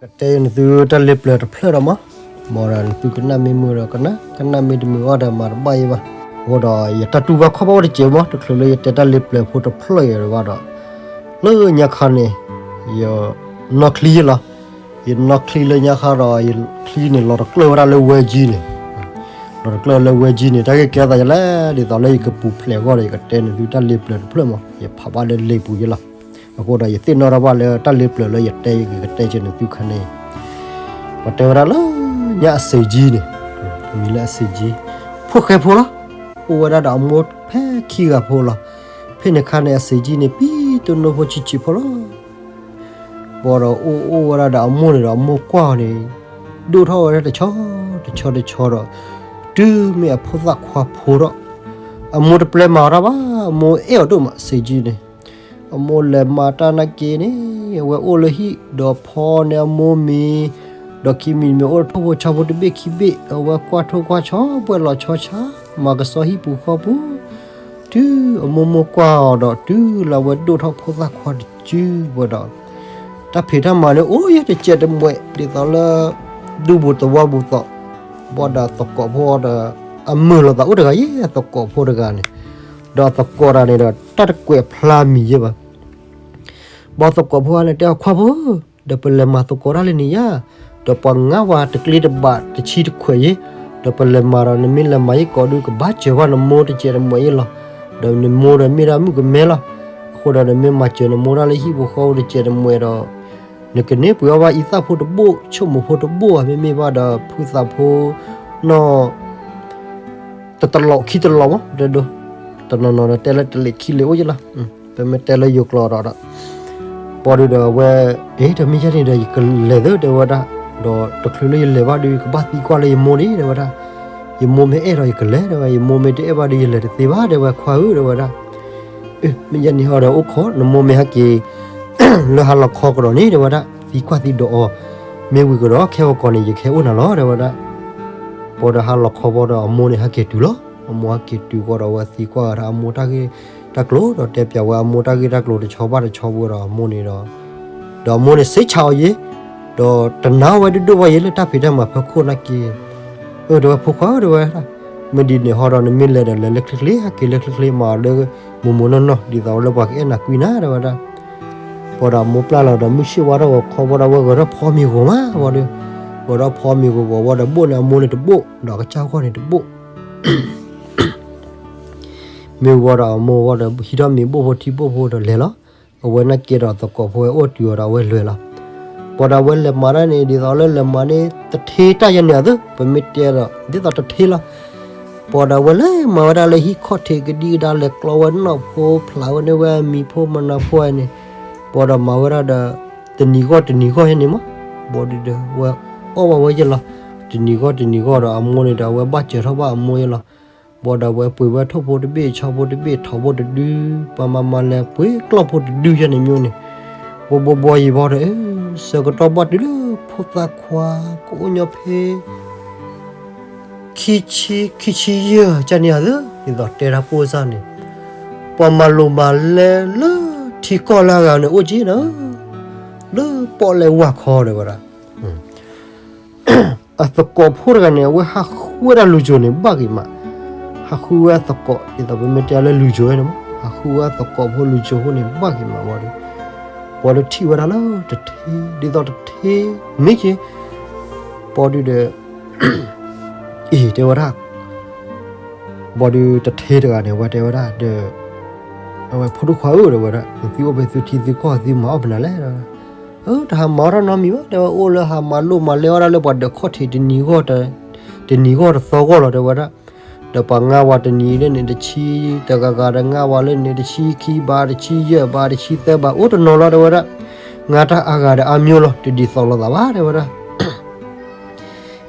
ကတဲနသုတၢ်လ့ပျၢၤတဖျၢၣ်ဒီးမး, မ်ဒီးနသုကနၣ်မ့ၢ်မုာ်ဒီးကနၣ်, ကနၣ်မ့ၢ်တမုာ်အီၤဒီးမၤတဘၣ်အံၤဘၣ်. အဃိဒီးယတၢ်တူၢ်ဘၣ်ခီၣ်ဘၣ်အိၣ်တစဲးမး, တချုးလၢယတဲတၢ်လ့ပျၢၤဖိတဖျၢၣ်အံၤဘၣ်ဒီး, လၢညါခါန့ၣ် ယနီၣ်ချံယလီၤ. ယနီၣ်ချံလၢညါခါဒီး ယချံန့ၣ် လီၤတကျၢၢ်ဝဲဒၣ်လၢဝဲကၠံန့ၣ်, လီၤတကျၢၢ်လၢဝဲကၠံန့ၣ် တၢ်ဂ့ၢ်ကဲသးယလဲၣ်, ဒ်သိးလၢယကပူၤဖျဲးအဂီၢ်ဒီး ယကတဲနသုတၢ်လ့ပျၢၤတဖျၢၣ်မး, ယဖးဘၣ်လၢလ့ပူၤယလီၤ. အဃိဒီးယသ့ၣ်နီၣ်ထီၣ်ဘၣ်လၢတၢ်လ့ပျၢၤလၢယတဲ ယကတဲက့ၤနသုခါန့ၣ်, ပှၤတဲဝဲဒၣ်လၢညါအစ့ကၠံန့ၣ်, မံၤလၢအစ့ကၠံ, ဖိၣ်ဃဲဖိလီၤ. အိၣ်ဝဲဒၣ်ဒီးအမိၢ်ဖဲခံဂၤဖိလီၤ. ဖဲန့ၣ်ခါန့ၣ် အစ့ကၠံန့ၣ် ပံတိၢ်နိဖိဆံးဆံးဖိလီၤ. ဘၣ်ဒီးအိၣ်အိၣ်ဝဲဒၣ်ဒီးအမိၢ်န့ၣ်ဒီး အမိၢ်ကွၢ်အီၤန့ၣ် ဒိၣ်ထီၣ်ဝဲဒၣ်တဆီတဆီတဆီဒီး တုၤမ့ၢ်အဖိသၣ်ခွါဖိထီၣ်, အမိၢ်တပျဲမၤအီၤတၢ်ဘၣ်, အမိၢ်အဲၣ်အီၤဒိၣ်မး စ့ကၠံန့ၣ်. အမိၢ်လဲၤမၤတၢ်နာ်က့န့ၣ် အဝဲအိၣ်လၢဟံၣ်ဒီးဖီန့ၢ်အမိၢ်မ့ၤ, ဒီးခံမံၤမ့ၢ်အိၣ်ထိၣ်ဖိဆီဖိတဘ့ၣ်ခံဘ့ၣ် အဝဲကွၢ်ထိၣ်ကွၢ်ဆီ ပှဲၤလီၤဆီဆါ မၤကစီဟံၣ်ပူၤဃီပူၤ တုၤအမိၢ်မိၢ်ကွၢ်အီၤဒီး တုၤလၢအဝဲဒိၣ်ထီၣ်ဖိသၣ်ခွါတစုဝဲဒီး တၢ်ဖံးတၢ်မၤန့ၣ် အိၣ်ယဲတစဲးတမှဲး ဒ်သိးလၢ ဒူပူၤသဝီပူၤသိး, ဘၣ်ဒီးသကိးဖိဒီး အမုာ်လိာ်သးအိၣ်တဂၤယဲ သကိးဖိတဂၤန့ၣ်, ဒီးသကိးတဂၤန့ၣ်ဒီး တၢ်တကွဲးဖျါမံၤယဲဘၣ်. ဘၣ်သကိးဖိန့ၣ်တဲအီၤ ခွါဖိဧၢ, ဒီးပလဲၤမၤသကိးတၢ်လၢန့ၣ်ယါ, ဒီးပှၤငါဝဲတကျ့တဘးတဆံတခွဲးယဲ, ဒီးပလဲၤမၤဒီး နမ့ၢ်လဲၤမၤယဲကိးဒုး ကဘၣ်စၢၤဘၣ်နမိၢ်တစဲးတမှဲးယဲလီၤ. ဒီးနမိၢ်ဒီးမ့ၢ်ဒၣ်မုၣ်ကမဲလီၤ. အဃိဒီးနမ့ၢ်မၤစၢၤနမိၢ်တၢ်လၢဟံၣ်ဖိဃီဖိတစဲးတမှဲးဒီး နကန့ၢ်ပှ့ၤအီၣ်ဘၣ်အံသၣ်ဖိတဘိၣ် ဆိကမိၣ်ဖိတဘိၣ်ဧါ မ့မ့ၢ်ဘၣ်ဒီး ဖုသးဖိနီၢ် တတလီးခံတလီးမး တဲဒိ, တနီၤနီၤဒီးတဲလၢတလ့ၤခံလ့ၤအိၣ်ယဲလီၤ. ပမ့ၢ်တဲလၢယိၤကျိာ်ဒီး ဘၣ်ဒီးအဝဲ အ့ တမ့ၢ်ယဲန့ၣ်ဒီး ယကလဲၤသ့ တဲဝဲဒၣ်, ဒီးတချုးလၢယလဲၤဘၣ်ဒီး ကဘၣ်သံကွၢ်လၢယမိၢ်န့ၣ် တဲဝဲဒၣ်, ယမိၢ်မ့ၢ်အဲၣ်ဒီးယကလဲၤ တဲဝဲ, ယမိၢ်မ့ၢ်တအဲၣ်ဘၣ်ဒီး ယလဲၤတသ့ဘၣ် တဲဝဲ ခွါဧၢ တဲဝဲဒၣ်. မ့ၢ်ယဲန့ၣ်ဟီဒီး အိၣ်ခိး နမိၢ်မ့ၢ်ဟဲက့ၤ လၢဟါလီၤခီကဒီးန့ၣ် တဲဝဲဒၣ်, သံကွၢ်သံဒိးအီၤ, မ့ၢ်ဝံၤကဒီး ခဲဂီၤကီးန့ၣ် ယကဟဲအိၣ်နၤလီၤ တဲဝဲဒၣ်. ဘၣ်ဒီးဟါလီၤခီဘၣ်ဒီး အမိၢ်န့ၣ်ဟဲက့ၤတုၤလီၤ. အမိၢ်ဟဲက့ၤတုၤဃီဒီး အဝဲသံကွၢ်ဝဲဒၣ်အမိၢ်တၢ်ဂ့ၢ်တၢ်ကျိၤ ဒီးတဲပျးဝဲအမိၢ်တၢ်ဂ့ၢ်တၢ်ကျိၤတဆီဘၣ်တဆီဝဲဒီးအမိၢ်န့ၣ်ဒီး, ဒီးအမိၢ်န့ၣ်စ့ဆးအီၤယဲ, ဒီးတနာ်ဝဲဒိၣ်ဒိၣ်ဘၣ်ယဲလၢတၢ်ဖံးတၢ်မၤဖီခိၣ်နာ်က့ အၢ တဲဝဲ ဖိခွါဧၢ တဲဝဲ, မ့ၢ်ဒ်န့ၣ်ဟီဒီး နမ့ၢ်လဲၤဒီးလဲၤလၢချ့ချ့ ဟဲက့ၤလၢချ့ချ့ မၤအီၤလၢမိၢ်မိၢ်နီၢ်နီၢ် ဒ်သိးလၢပှၤကအဲၣ်နၤကွံနၤ တဲဝဲဒၣ်. ဘၣ်ဒီးအမိၢ်ပျၢ်လီၤဒီး မုၢ်ဆ့ၣ်ဝါထီၣ်ဂီၤခီဘၣ်ဒီး အဝဲဂဲၤထီၣ်ဖီမ့ၤဂီၤမးဝံၤဒီး, ဂဲၤထီၣ်ဖီမ့ၤဂီၤဂီၤဝံၤဒီး ဘိၣ်န့ၢ်အမိၢ်န့ၣ်တဘိၣ် ဒီးအကစၢ်ဂီၢ်န့ၣ်တဘိၣ် မ့ၢ်ဝံၤဒီးအမိၢ်ဝံၤဒီး ဟံးထီၣ်မ့ၤဘိၣ်ဖိထံဘိၣ်ဖိဒီးလဲၤလီၤ. အဝဲနာ်က့ဒီးသကိးဖိဝဲအိၣ်တုၤအီၤဒီးအဝဲလဲၤလီၤ. ဘၣ်ဒီးအဝဲလဲၤမၤတၢ်န့ၣ် ဒ်သိးလၢလဲၤမၤန့ၢ်တထ့တၢ်ယဲန့ၣ်အသိး ပမ့ၢ်တဲဒီး ဒ်သိးတထ့လီၤ. ဘၣ်ဒီးအဝဲလဲၤမၤဝဲဒၣ်လၢဟံၣ်ခီၣ်ထံးကဒံကဒါ လဲၤကျီဝဲနီၢ်ဖိ ဖျးဝဲန့ၢ်ဝဲအမံၤဖိမနၤဖိဝဲန့ၣ်, ဘၣ်ဒီးမၤဝဲဒၣ်ဒီး တနံၤဂီၢ်တနံၤဂီၢ်ယဲန့ၣ်မး, ဘၣ်ဒီးဝဲအီၣ်ဘၣ်ဝဲယဲလီၤ. တနံၤဂီၢ်တနံၤဂီၢ်ဒီးအမိၢ်န့ၣ်ဒီး အဝဲဘၣ်စၢၤထီၣ်ဘၣ်အမိၢ်ယဲလီၤ. ဘၣ်ဒီးအဝဲပှ့ၤဝဲထိၣ်ဖိတဘ့ၣ် ဆီဖိတဘ့ၣ် ထိးဖိတဒု ပှၤမၤမၤလဲၤပှ့ၤကျီၢ်ဖိတဒုယဲန့ၣ်မ့ၢ်န့ၣ်, ဘီဘီဘီယံၤဘၣ်ဒီး ဆၢကတီၢ်ဘၣ်တုၤလၢဖိသၣ်ခွါ ကအိၣ်ညီဖဲ ခံဆံ ခံဆံယဲၢ်ကန့ၣ်ဧါသၢ ဒ်သိးတဲတၢ်ပိၢ်စၢ်န့ၣ်, ပှၤမၤလိၤမၤလဲလၢထံကီၢ်လၢအဂၤန့ၣ် အိၣ်က့ၤနၤ လၢပီၣ်လဲၣ်ဝၢ်ခီတဲဝဲဒၣ်. အသကိးဖိတဂၤန့ၣ် အဝဲဟးဃုဝဲဒၣ်လူၤစိၤန့ၣ် ဘၣ်ဂ့ၤမး, ဟးဃုဝဲအသကိး ဒ်သိးပမ့ၢ်တဲလၢလူၤစိၤန့ၣ်မး ဟးဃုဝဲအသကိးဖိလူၤစိၤဖိန့ၣ် ဘၣ်ဂ့ၤမးဝံၤဒီး ပှၤတထံၣ်ဝဲဒၣ်လၢတထ့ ဒ်သိးတထ့ မ့ၢ်က့ၤ ဘၣ်ဒီး အံၤတဲဝဲဒၣ် ဘၣ်ဒီးတထ့တဂၤန့ၣ် အဝဲတဲဝဲဒၣ်ဒီး အဝဲ ဖိဒိၣ်ခွါဧၢ တဲဝဲဒၣ် သုအိၣ်ဖဲသုထံသုကီၢ် သုမၤအီၣ်ဖဲနၤလဲၣ် တဲဝဲဒၣ်. အၢ တဟးမၤအီၣ်တၢ်နီတမံၤဘၣ် တဲဝဲ အိၣ်လၢဟးမၤလိၤမၤလဲအီၣ်ဒၣ်လၢပှၤဒၢးခီၣ်ထံး တနံၤဂီၢ် တနံၤဂီၢ်တသီဂီၢ်လီၤ တဲဝဲဒၣ်. ဒီးပှၤငါဝဲတနံၤလၢန့ၣ်တဆံ တဂၤဂၤဒီးငါဝဲလၢန့ၣ် တဆံခံဘး တဆံယဲၢ်ဘး တဆံသၢဘး အိၣ်တနီၤလီၤ တဲဝဲဒၣ်. ငါတၢ်အါဂၤဒီးအါမျိၤလီၤ တဒ်သိးလိာ်သးဘၣ် တဲဝဲဒၣ်.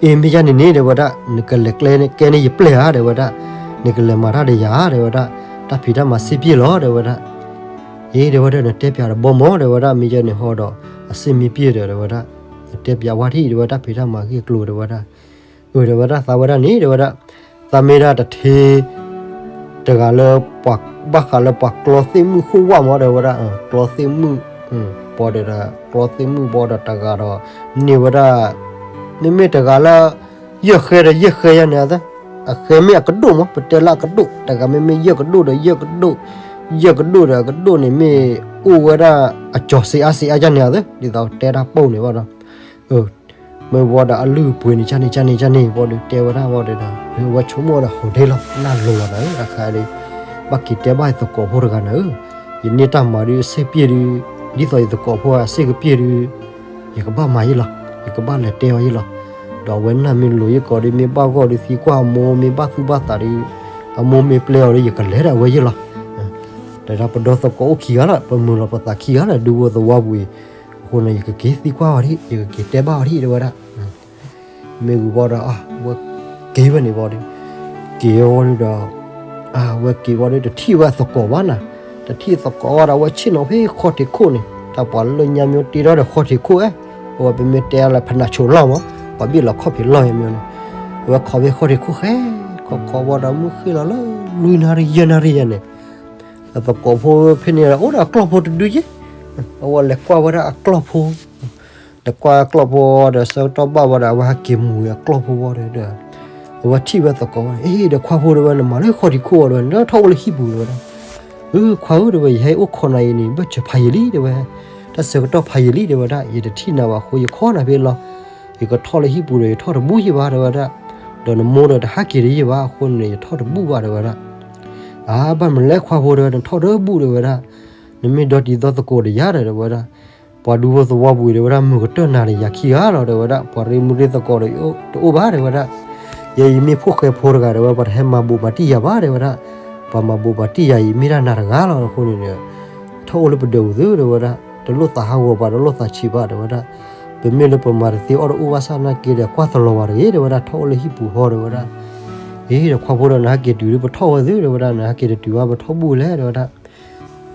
အ့ မ့ၢ်ယၤန့ၣ်န့ၣ် တဲဝဲဒၣ် နကလဲၤကျဲန့ၣ် ကဲန့ၣ်ယပျဲၢ်ဧါ တဲဝဲဒၣ်. နကလဲၤမၤတၢ်ဒီးယၤ တဲဝဲဒၣ်. တၢ်ဖံးတၢ်မၤစ့ပျဲၢ်လီၤ တဲဝဲဒၣ်. အ့ တဲဝဲဒၣ် နတဲပျးတဘီမး တဲဝဲဒၣ် မ့ၢ်ယၤန့ၣ်ဟီဒီး အစ့မ့ၢ်ပျဲၢ်ဒီး တဲဝဲဒၣ် နတဲပျးဝဲထံၣ် တဲဝဲ တၢ်ဖံးတၢ်မၤဂ့ၢ်ကျိၤ တဲဝဲဒၣ်. အၢ တဲဝဲဒၣ် သးဝဲဒၣ်န့ၣ် တဲဝဲဒၣ် သးမ့ၢ်ဒၣ်တထ့ တဂၤလၢ ပှၤဘၣ်ဃးလၢပှၤကျီသ့ၣ်မုၣ်ဃိၣ်ဝၣ်မး တဲဝဲဒၣ် ကျီသ့ၣ်မုၣ် ဘၣ်ဒီးကျီသ့ၣ်မုၣ်ဘၣ်ဒီးတဂၤဒီး န့ၢ်ဝဲဒၣ် မ့မ့ၢ်တဂၤလၢ ယဲၢ်ဃဲဒီးယဲၢ်ဃဲယၤန့ၣ်အသး, အဃဲမ့ၢ်အကဒိၣ်မး ပတဲလၢအကဒိၣ်, တဂၤမ့မ့ၢ်ယဲၢ်ကဒိၣ်ဒီးယဲၢ်ကဒိၣ်, ယဲၢ်ကဒိၣ်ဒီးအကဒိၣ်န့ၣ်မ့ၢ်အိၣ်ဝဲဒၣ်အကၠီၤစ့အါစ့အါယၤန့ၣ်အသး, ဒ်သိးတဲတၢ်ပိၢ်န့ၣ်ဘၣ်ဒီး မ့ၢ်ဝဲဒီးအလုၢ်အပှ့ၤန့ၣ် ကန့ၣ်ကန့ၣ်ဘၣ်ဒီး တဲဝဲဒၣ်ဘၣ်ဒီး ဝဲဆိကမိၣ်ဒီး ဟိးဒ့လီၤ နၢ်လိၤလီၤနၤဧၢ တခါဒီး ဘၣ်က့ၤတဲဘၣ်ယသကိးဖိတဂၤနၤဧၢ, ယန့ၢ်တၢ်မၤဒုးအစ့ၣ်ပျ့ၢ်ဒုး ဒ်သိးယသကိးဖိအစ့ၣ်ကပျ့ၢ်ဒုး ယကဘၣ်မၤယ့ၢ်လီၤ, ယကဘၣ်လဲၤတဲအီၤယ့ၢ်လီၤ, ဒီးအဝဲနၢ်မ့ၢ်လိၤယ့ၢ်ကီးဒုး မ့ၢ်ဘၣ်ဂီၢ်ဒုးသံကွၢ်အမိၢ် မ့ၢ်ဘၣ်သူၣ်ဘၣ်သးဒုး အမိၢ်မ့ၢ်ပျဲအီၤဒုး ယကလဲၤဒၣ်ဝဲယ့ၢ်လီၤ, တဲဒၣ်ပဒီသကိးအိၣ်ခံဂၤလီၤ ပမုာ်လီၤပသးခံဂၤလီၤ ဒူဖိသဝီပူၤအံၤ, အဃိန့ၣ် ယကက့ၤသံကွၢ်အီၤဒံး ယကက့ၤတဲဘၣ်အီၤဒံး တဲဝဲဒၣ် မ့ၢ်ဂ့ၤဘၣ်ဒီး အဝဲက့ၤဝဲန့ၣ်ဘၣ်ဒီး က့ၤဝဲဒုးဒီး အဝဲက့ၤဘၣ်ဒီး တထံၣ်ဝဲသကိးဘၣ်နၤ, တထံၣ်သကိးဘၣ်ဒီး အဝဲဆ့ၣ်နီၤဖဲဃီထံးခိၣ်န့ၣ် တၢ်ပှၤလၢညါမ့ၢ်တ့ထီၣ်ဒီးဃီထံးခိၣ်ဧဲ, အဝဲပမ့ၢ်တဲလၢဖနးဆိးလီၢ်မး, ပှၤဘ့ၣ်လီၤခီၣ်ဖံးလီၢ်ယဲမ့ၢ်န့ၣ်, အဝဲခိးဖဲဃီထံးခိၣ်ဃဲ, ခိးခိးဘၣ်ဒီး မုၢ်ဃ့ၢ်လီၤလၢ လွံၢ်နၣ်ရံၣ်ယဲၢ်နၣ်ရံၣ်ယဲန့ၣ် အသကိးဖိဖဲန့ၣ် အိၣ်ဒီးအကျီၢ်ဖိတဒုယဲ, အဝဲလဲၤကွၢ်ဝဲဒၣ်အကျီၢ်ဖိ, လဲၤကွၢ်အကျီၢ်ဖိဒီး ဆၢကတီၢ်ဘၣ်ဝဲဒီး အဝဲဟဲက့ၤမူၤဝဲအကျီၢ်ဖိဘၣ်ဒီး အဝဲထံၣ်ဝဲသကိးဝဲ, အ့ ဒီးခွါဖိတဲဝဲ နမၤလၢဃီထံးခိၣ်အီၤတဲဝဲ နထီၣ်အိၣ်လၢဟံၣ်ပူၤတဲဝဲဒၣ်, အၢ ခွါဧၢတဲဝဲ ယဟဲအိၣ်ခိးနၤအံၤန့ၣ် ဘၢၣ်စၢၤဖးယံာ်လံတဲဝဲ, တၢ်ဆၢကတီၢ်ဖးယံာ်လံတဲဝဲဒၣ်, ယတထံၣ်နၤဘၣ်အဃိ ယခိးနၤဖဲလီၤ, ယကထီၣ်လၢဟံၣ်ပူၤဒီး ယထီၣ်တဘူၣ်ယံာ်ဘၣ်တဲဝဲဒၣ်, ဒီးနမိၢ်ဒီးတဟးက့ၤတယံာ်ဘၣ်အဃိန့ၣ် ယထီၣ်တဘူၣ်ဘၣ်တဲဝဲဒၣ် အါ ဘၣ်မနုၤလဲၣ်ခွါဖိတဲဝဲ နထီၣ်တဘူၣ်တဲဝဲဒၣ်, နမ့ၢ်ဒီတံၤသကိးဒီးယၤဒီးတဲဝဲဒၣ်, ပှၤဒူဖိသဝီပူၤတဲဝဲဒၣ် မုာ်ကတၢၢ်နၤဒီးယၤခံဂၤလီၤတဲဝဲဒၣ်, ပှၤရ့မုာ်ရ့သကိးဒီးတအိၣ်ဘၣ်တဲဝဲဒၣ်, ယဲယမ့ၢ်ဖိၣ်ဃဲဖိတဂၤတဲဝဲ ပှၤတဟဲမၤဘူးမၤတံၢ်ယၤဘၣ်တဲဝဲဒၣ်, ပှၤမၤဘူးမၤတံၢ်ယၤအံၤ မ့ၢ်ဒၣ်နၤတဂၤလီၤအဃိန့ၣ်ဒီး ထီၣ်အိၣ်လၢပဒၢးပူၤသုတဲဝဲဒၣ်, တလိၣ်သးဟးဂီၤပှၤ တလိၣ်သးဆံးဘၣ်တဲဝဲဒၣ်, ပမ့ၢ်လၢပမၤတသ့အီၣ်တအိၣ်ဘၣ်ဆၣ်နာ်က့ဒီး ကွၢ်သလီၤဝဲတဂ့ၤတဲဝဲဒၣ်, ထီၣ်အိၣ်လၢဟံၣ်ပူၤဃီတဲဝဲဒၣ်, အ့ ဒီးခွါဖိဒီးနဟဲက့ၤတုၤဒုး ပထီၣ်ဝဲသုတဲဝဲဒၣ်, နဟဲက့ၤတတုၤဘၣ် ပထီၣ်ဘူၣ်လဲၣ်တဲဝဲဒၣ်,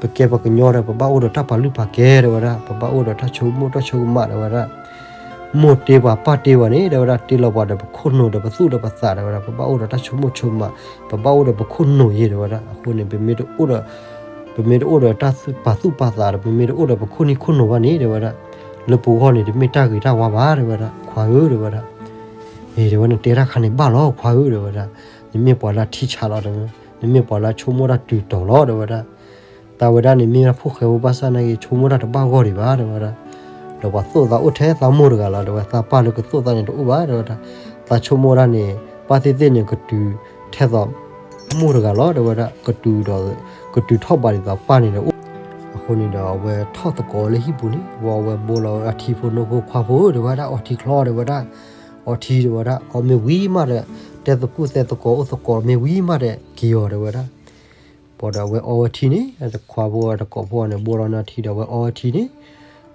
ပကဲပှၤကညီဒီး ပဘၣ်အိၣ်ဒီးတၢ်ပာ်လုၢ်ပာ်ကဲတဲဝဲဒၣ်, ပဘၣ်အိၣ်ဒီးတၢ်ဆိကမိၣ်တၢ်ဆိကမးတဲဝဲဒၣ်, မိၢ်တ့ပှၤပၢ်တ့ပှၤန့ၣ်တဲဝဲဒၣ်, တ့လီၤပှၤဒီးပခိၣ်နူာ်ဒီးပသူၣ်ဒီးပသးတဲဝဲဒၣ်, ပဘၣ်အိၣ်ဒီးတၢ်ဆိကမိၣ်ဆိကမး, ပဘၣ်အိၣ်ဒီးပခိၣ်နူာ်ယဲၢ်တဲဝဲဒၣ်, အဃိန့ၣ် ပမ့ၢ်တအိၣ်ဒီး ပမ့ၢ်တအိၣ်ဒီးတၢ်ပာ်သူၣ်ပာ်သးဒီး ပမ့ၢ်တအိၣ်ဒီးပခိၣ်နံၣ်ခိၣ်နူာ်ဘၣ်န့ၣ်တဲဝဲဒၣ်, လၢပဂီၢ်န့ၣ် တမ့ၢ်တၢ်ဂ့ၤတၢ်ဝါဘၣ်တဲဝဲဒၣ်, ခွါဧၢတဲဝဲဒၣ်, အ့ တဲဝဲ နတဲတၢ်ခါန့ၣ်ဘၣ်လီၤခွါဧၢတဲဝဲဒၣ်, နမ့ၢ်ပှၤလၢအထံဆးလီၤ, နမ့ၢ်ပှၤလၢအဆိကမိၣ်တၢ်တုၤတီၤလီၤတဲဝဲဒၣ်, တၢ်ဝဲဒၣ်န့ၣ် မ့ၢ်ဝဲဒၣ်ဖိၣ်ဃဲဖိဘၣ်ဆၣ်နာ်က့ ဆိကမိၣ်တၢ်တဘၣ်ဂီၢ်ဒံးဘၣ်တဲဝဲဒၣ်, ဒီးပှၤသိၣ်သးအိၣ်ထဲသးမိၢ်တဂၤလီၤတဲဝဲ, သးပၢ်လၢကသိၣ်သးန့ၣ်တအိၣ်ဘၣ်တဲဝဲဒၣ်, သးဆိကမိၣ်တၢ်န့ၣ် ပၢ်သ့ၣ်သ့ၣ်န့ၣ် ကတုၤထဲသိးမိၢ်တဂၤလီၤတဲဝဲဒၣ်, ကတုၤဒီး ကတုၤထီၣ်ဘးဒ်သိးပၢ်န့ၣ်ဒီးအိၣ်, အဃိန့ၣ်ဒီး အဝဲထီၣ်သကိးလၢဟံၣ်ပူၤန့ၣ် ဝံၤအဝဲဘိလီၤဝဲအထံဖိနိဖိခွါဖိတဲဝဲဒၣ်, အီထံချီတဲဝဲဒၣ်, အီထံတဲဝဲဒၣ်, အီမ့ၢ်ဝံၤမးဒီး တဲသကိးသဲသကိးအိၣ်သကိးမ့ၢ်ဝံၤမးဒီး က့ၤအီၤတဲဝဲဒၣ် ဘၣ်ဒီးအဝဲအီဝဲထံန့ၣ် ခွါဖိတကိးဖိန့ၣ် ဘိလီၤန့ၢ်အထံဒီး အဝဲအီဝဲထံန့ၣ်,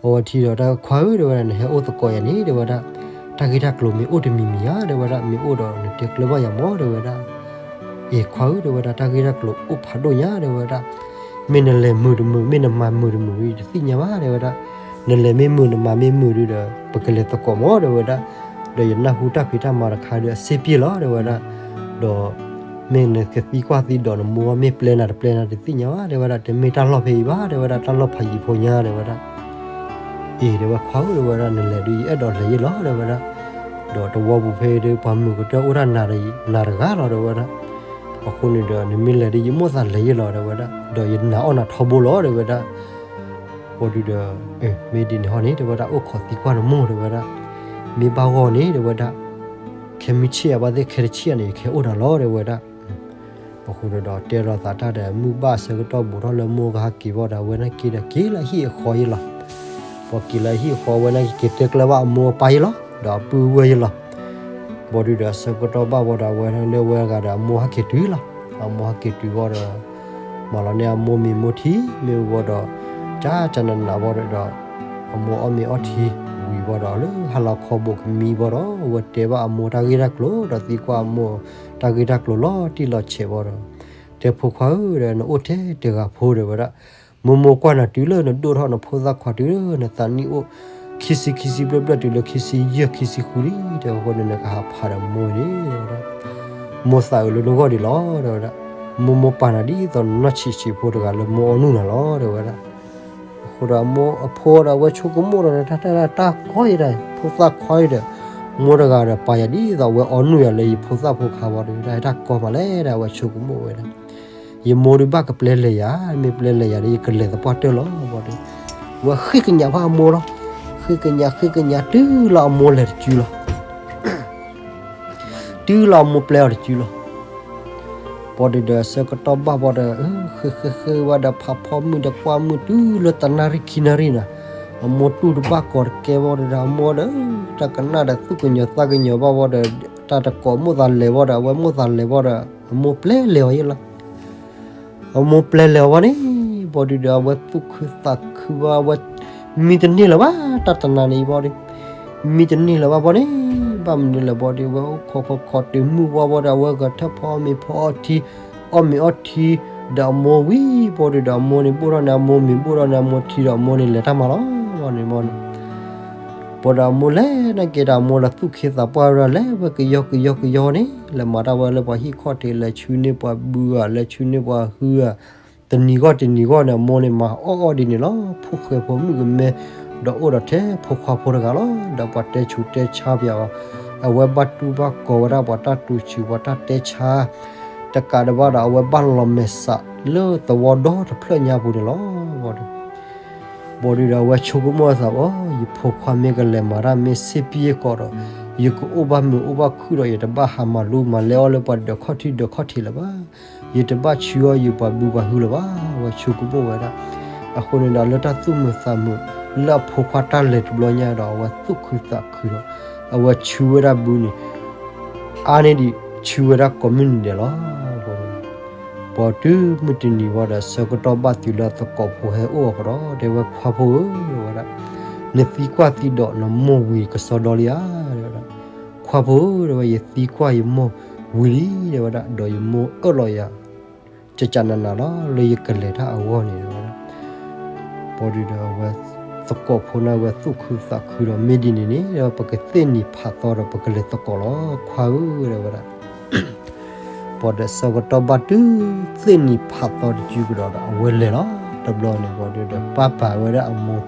အီဝဲထံဒီး တၢ်ခွါဧၢတဲဝဲဒၣ်, နဟဲအိၣ်သကိးယၤန့ၣ်တဲဝဲဒၣ်, တၢ်ဂ့ၢ်တၢ်ကျိၤမ့ၢ်အိၣ်တမံၤမံၤဧါတဲဝဲဒၣ်, မ့ၢ်အိၣ်ဒီးနတဲကျၢၤဘၣ်ယၤမးတဲဝဲဒၣ်, အ့ၤခွါဧၢတဲဝဲဒၣ်, တၢ်ဂ့ၢ်တၢ်ကျိၤအိၣ်ဖးဒိၣ်ညါတဲဝဲဒၣ်, မ့ၢ်နလဲၤမုာ်တမုာ် မ့ၢ်နမၤမုာ်တမုာ် ယတသ့ၣ်ညါဘၣ်တဲဝဲဒၣ်, နလဲၤမ့ၢ်မုာ်နမၤမ့ၢ်မုာ်ဒုဒီး ပကလဲၤသကိးမးတဲဝဲဒၣ်, ဒီးယနၢ်ဟူတၢ်ဖံးတၢ်မၤတခါဒီးအစ့ပျ့ၢ်လီၤတဲဝဲဒၣ်, ဒီး မ့ၢ်နကသံကွၢ်သံဒိးနမိၢ် မ့ၢ်ပျဲနၤတပျဲနၤတသ့ၣ်ညါဘၣ်တဲဝဲဒၣ်, တမ့ၢ်တၢ်လီၢ်ဖဲအံၤဘၣ်တဲဝဲဒၣ်, တၢ်လီၢ်ဖးယံၤဖိညါတဲဝဲဒၣ်, အ့ၤတဲဝဲခွါဧၢတဲဝဲဒၣ်, နလဲၤဒုးယအဲၣ်ဒိးလဲၤယ့ၢ်လီၤတဲဝဲဒၣ်, ဒီးသဝီပူၤဖဲအံၤဒီး ပှၤမုာ်ကတၢၢ်အိၣ်ဒၣ်နၤတဂၤလီၤတဲဝဲဒၣ်, အဃိန့ၣ်ဒီး နမ့ၢ်လဲၤဒုးယမိၣ်သးလဲၤယ့ၢ်လီၤတဲဝဲဒၣ်, ဒီးယနာ်အီၣ်နၤထီဘိလီၤတဲဝဲဒၣ် ဘၣ်ဒုဒီး မ့ၢ်ဒ်န့ၣ်ဟီန့ၣ်တဲဝဲဒၣ်, အိၣ်ခိးသံကွၢ်နမိၢ်တဲဝဲဒၣ်, မ့ၢ်ဘၣ်ဂီၢ်န့ၣ်တဲဝဲဒၣ်, ခဲမုၢ်ဆ့ၣ်အဘၣ်သ့ၣ် ခဲတဆံၣ်အန့ၣ် ယကဟဲအိၣ်နၤလီၤတဲဝဲဒၣ်, အဃိန့ၣ်ဒီး တဲလီၤသးတၢ်ဒီး မုၢ်ဘၣ်ဆၢကတီၢ်ဘူးထီၣ်လၢမိၢ်ကဟးက့ၤဘၣ်ဒီး အဝဲန့ၣ်က့ၤဒီးက့ၤလၢဟံၣ်အဃီယ့ၢ်လီၤ, ပှၤက့ၤလၢဟံၣ်အဃီဝဲန့ၣ် က့ၤတဲကျၢၤဘၣ်အမိၢ်အပၢ်ယ့ၢ်လီၤ, ဒီးအပုၢ်ဝဲၢ်ယ့ၢ်လီၤ ဘၣ်ဒုဒီး ဆၢကတီၢ်ဘၣ်ဘၣ်ဒီး အဝဲလၢဝဲဂၤဒီး အမိၢ်ဟဲက့ၤတုၤလီၤ, အမိၢ်ဟဲက့ၤတုၤဘၣ်ဒီး မၤလီၤန့ၢ်အမိၢ်မ့ၤမိၢ်ထံ မ့ၢ်ဘၣ်ဒီး ကၢ်ကၢ်နးနးဘၣ်ဒီး အမိၢ်အီၣ်မ့ၤအီထံဝံၤဘၣ်ဒီး လၢဟါလီၤခီဘိးကမံဘၣ်ဒီး အဝဲတဲဘၣ်အမိၢ်တၢ်ဂ့ၢ်တၢ်ကျိၤဒီး သံကွၢ်အမိၢ်တၢ်ဂ့ၢ်တၢ်ကျိၤလီၤတံၢ်လီၤဆဲးဘၣ်ဒီး တဲဖိခွါဧၢဒီး နအိၣ်ထဲတဂၤဖိတဲဝဲဒၣ်, မိၢ်မိၢ်ကွၢ်နၤတုၤလၢနဒိၣ်ထီၣ်နဖိသၣ်ခွါတုၤလၢနသးနံၣ်အိၣ် ခံဆံခံဆံဘျဲၣ်ဘျဲၣ်တုၤလၢခံဆံယဲၢ်ခံဆံဃုလံ တဲအဃိန့ၣ် နကဟးဖးဒီးမိၢ်န့ၣ်တဲဝဲဒၣ်, မိၢ်သးအုးလၢနဂီၢ်ဒံးလီၤတဲဝဲဒၣ်, မိၢ်မိၢ်ပာ်နၤဒ်သိးနနီၢ်ဆံးဆံးဖိတဂၤလၢမိၢ်အီၣ်နုၢ်နၤလီၤတဲဝဲဒၣ်, ဒီးအမိၢ်အဖိဒီး အဝဲဆိကမိၣ်ဒီး တၢ်တၢ်တၢ်ကီအံၤဒၣ် ဖိသၣ်ခွါအံၤဒီး မိၢ်တဂၤဒီး ပာ်ယၤဒ်သိးအဝဲအီနုၢ်ယၤလၢယဖိသၣ်ဖိခါဘၣ်ဒီး တၢ်တၢ်ကီမးလဲၣ်ဒီး အဝဲဆိကမိၣ်ဝဲဒၣ် ယမိၢ်ဒုးဘၣ်ကပျဲလဲၤယၤ, မ့ၢ်ပျဲလဲၤယၤဒီး ယကလဲၤသပှၢ်တၢၢ်လီၤဘၣ်ဒီး အဝဲဃ့ကညးဘၣ်အမိၢ်လီၤ. ဃ့ကညး ဃ့ကညးတုၤလၢအမိၢ်လဲၤတစုလီၤ. တုၤလၢအမိၢ်ပျဲအီၤတစုလီၤ. ဘၣ်ဒီး ဆၢကတီၢ်ဘၣ်ဘၣ်ဒီး ဃ့ဃ့ဃ့ဝဲဒီး ဖးဖီမုၢ်ဒီးကွၢ်မုၢ် တုၤလၢတနၣ်ရံၣ်ခံနၣ်ရံၣ်န့ၣ် အမိၢ်တူၢ်တဘၣ်ကီၤတကဲဘၣ်ဒီး အမိၢ်ဒီး တၢ်ကနၣ်ဒီးသူၣ်ကညီၤသးကညီၤဘၣ်ဘၣ်ဒီး တၢ်တကိးမိၣ်သးလဲၤဘၣ်ဒီး အဝဲမိၣ်သးလဲၤဘၣ်ဒီး အမိၢ်ပျဲလဲၤအီၤယဲလီၤ. အမိၢ်ပျဲလဲၤအီၤဘၣ်န့ၣ် ဘၣ်ဒီး အဝဲသူၣ်ခုသးခုဘၣ်ဝဲ မံတန့ၢ်လၢၤဘၣ် တၢ်တနၤန့ၣ်ဘၣ်ဒီး မံတန့ၢ်လၢၤဘၣ်ဘၣ်န့ၣ် ဘၣ်မနုၤလဲၣ်ဘၣ်ဒီး အဝဲအိၣ်ခိးခိးခိးတုၤမုၢ်ဝါဘၣ်ဒီး အဝဲဂဲၤထၢၣ်ဖီအီၣ်မ့ၤဖီအီထံ အီၣ်မ့ၤအီထံ ဒီးအမိၢ်ဝံၤဘၣ်ဒီး အမိၢ်န့ၣ်ဘိၣ်ထီၣ်န့ၣ် အမိၢ်မ့ၤဘိၣ်ထီၣ်န့ၣ် အမိၢ်ထံဒီးအမိၢ်န့ၣ် လဲၤတၢ်မၤလီၤဘၣ်န့ၣ်ဘၣ်န့ၣ် ဘၣ်ဒီးအမိၢ်လဲၤနာ်က့ဒီး အမိၢ်လၢသူၣ်ခ့သးပှၢ်ဝဲဒၣ် လဲၤဝဲကယီကယီကယီန့ၣ် လဲၤမၤတၢ်ဝဲလၢပှၤဟံၣ်ခီၣ်ထံး လဲၤဆူန့ၢ်ပှၤဘုဧါ လဲၤဆူန့ၢ်ပှၤဟုဧါ တနံၤဂီၢ်တနံၤဂီၢ်န့ၣ် အမိၢ်န့ၣ်မၤအီၣ်အီၣ်ဒ်န့ၣ်လီၤ. ဖိၣ်ဃဲဖိမုၣ်ကမဲ ဒီးအိၣ်ဒီးထဲဖိခွါဖိတဂၤလီၤ. ဒီးပှၤတဲဆူးတဲဆါပၠးအီၤ အဝဲဘၣ်တူၢ်ဘၣ်ကီၤဝဲဒၣ်ပှၤတၢ်တိၤဆူး ပှၤတၢ်တဲဆါ တကးဒံးဘၣ်ဒီး အဝဲဘၣ်လီၤမဲာ်ဆှးလၢသဝီဒီတဖျၢၣ်ညါပူၤန့ၣ်လီၤ. ဘၣ်ဒီး အဝဲဆိကမိၣ်အသးအီၤ ယဖိခွါမ့ၢ်ကလဲၤမၤတၢ်မ့ၢ်စ့ပံကိးဒီး ယကအိၣ်ဘၣ်မုာ်အိၣ်ဘၣ်ခုၣ်ဒီး ယတဘၣ်ဟးမၤလိမၤလဲအီၣ်လၢပှၤဒီးခီၣ်ထံးဒီးခီၣ်ထံးလၢၤဘၣ်. ယတဘၣ်ဆူအီၣ်ယပှၤဘုပှၤဟုလၢၤဘၣ် အဝဲဆိကမိၣ်ဝဲဒၣ်. အဃိန့ၣ်ဒီး လၢတၢ်သူၣ်မုာ်သးမုာ် လၢအဖိခွါတၢ်လဲၤတဘျီညါဒီး အဝဲသူၣ်ခုသးခုဒီး အဝဲဆူဝဲဒၣ်ဘုန့ၣ် အါန့ၢ်ဒံးဆူဝဲဒၣ်ကိးမုၢ်နံၤဒဲးလီၤ. ပှၤတုၤမုၢ်တနံၤဝဲဒီး ဆၢကတီၢ်ဘၣ်တုၤလၢသကိးဖိဟဲအိၣ်အဃိဒီး တဲဝဲခွါဖိဧၢ တဲဝဲဒၣ်, နသံကွၢ်သံဒီးနမိၢ်ဝံၤကစီဒီလံဧါ တဲဝဲဒၣ်. ခွါဖိဧၢ တဲဝဲ ယသံကွၢ်ယမိၢ်ဝံၤလံ တဲဝဲဒၣ် ဒီးယမိၢ်အၢၣ်လီၤယၤ ကကနးနးလီၤ လၢယကလဲၤတၢ်အဂီၢ်န့ၣ် တဲဝဲဒၣ်. ဘၣ်ဒီး အဝဲသကိးဖိန့ၣ် အဝဲသူၣ်ခုသးခုဒီး မ့ၢ်ဒ်န့ၣ်န့ၣ် ပကသ့ၣ်နံၤဖးသီဒီး ပကလဲၤသကိးလီၤ ခွါဧၢ တဲဝဲဒၣ်. ဘၣ်ဒီးဆၢကတီၢ်ဘၣ်တုၤသ့ၣ်နံၤဖးသီတစုကဒီးဒီး အဝဲလဲၤလီၤ. တဘျီန့ၣ် ဘၣ်ဒီး ပာ်ပာ်ဝဲဒၣ်အမိၢ်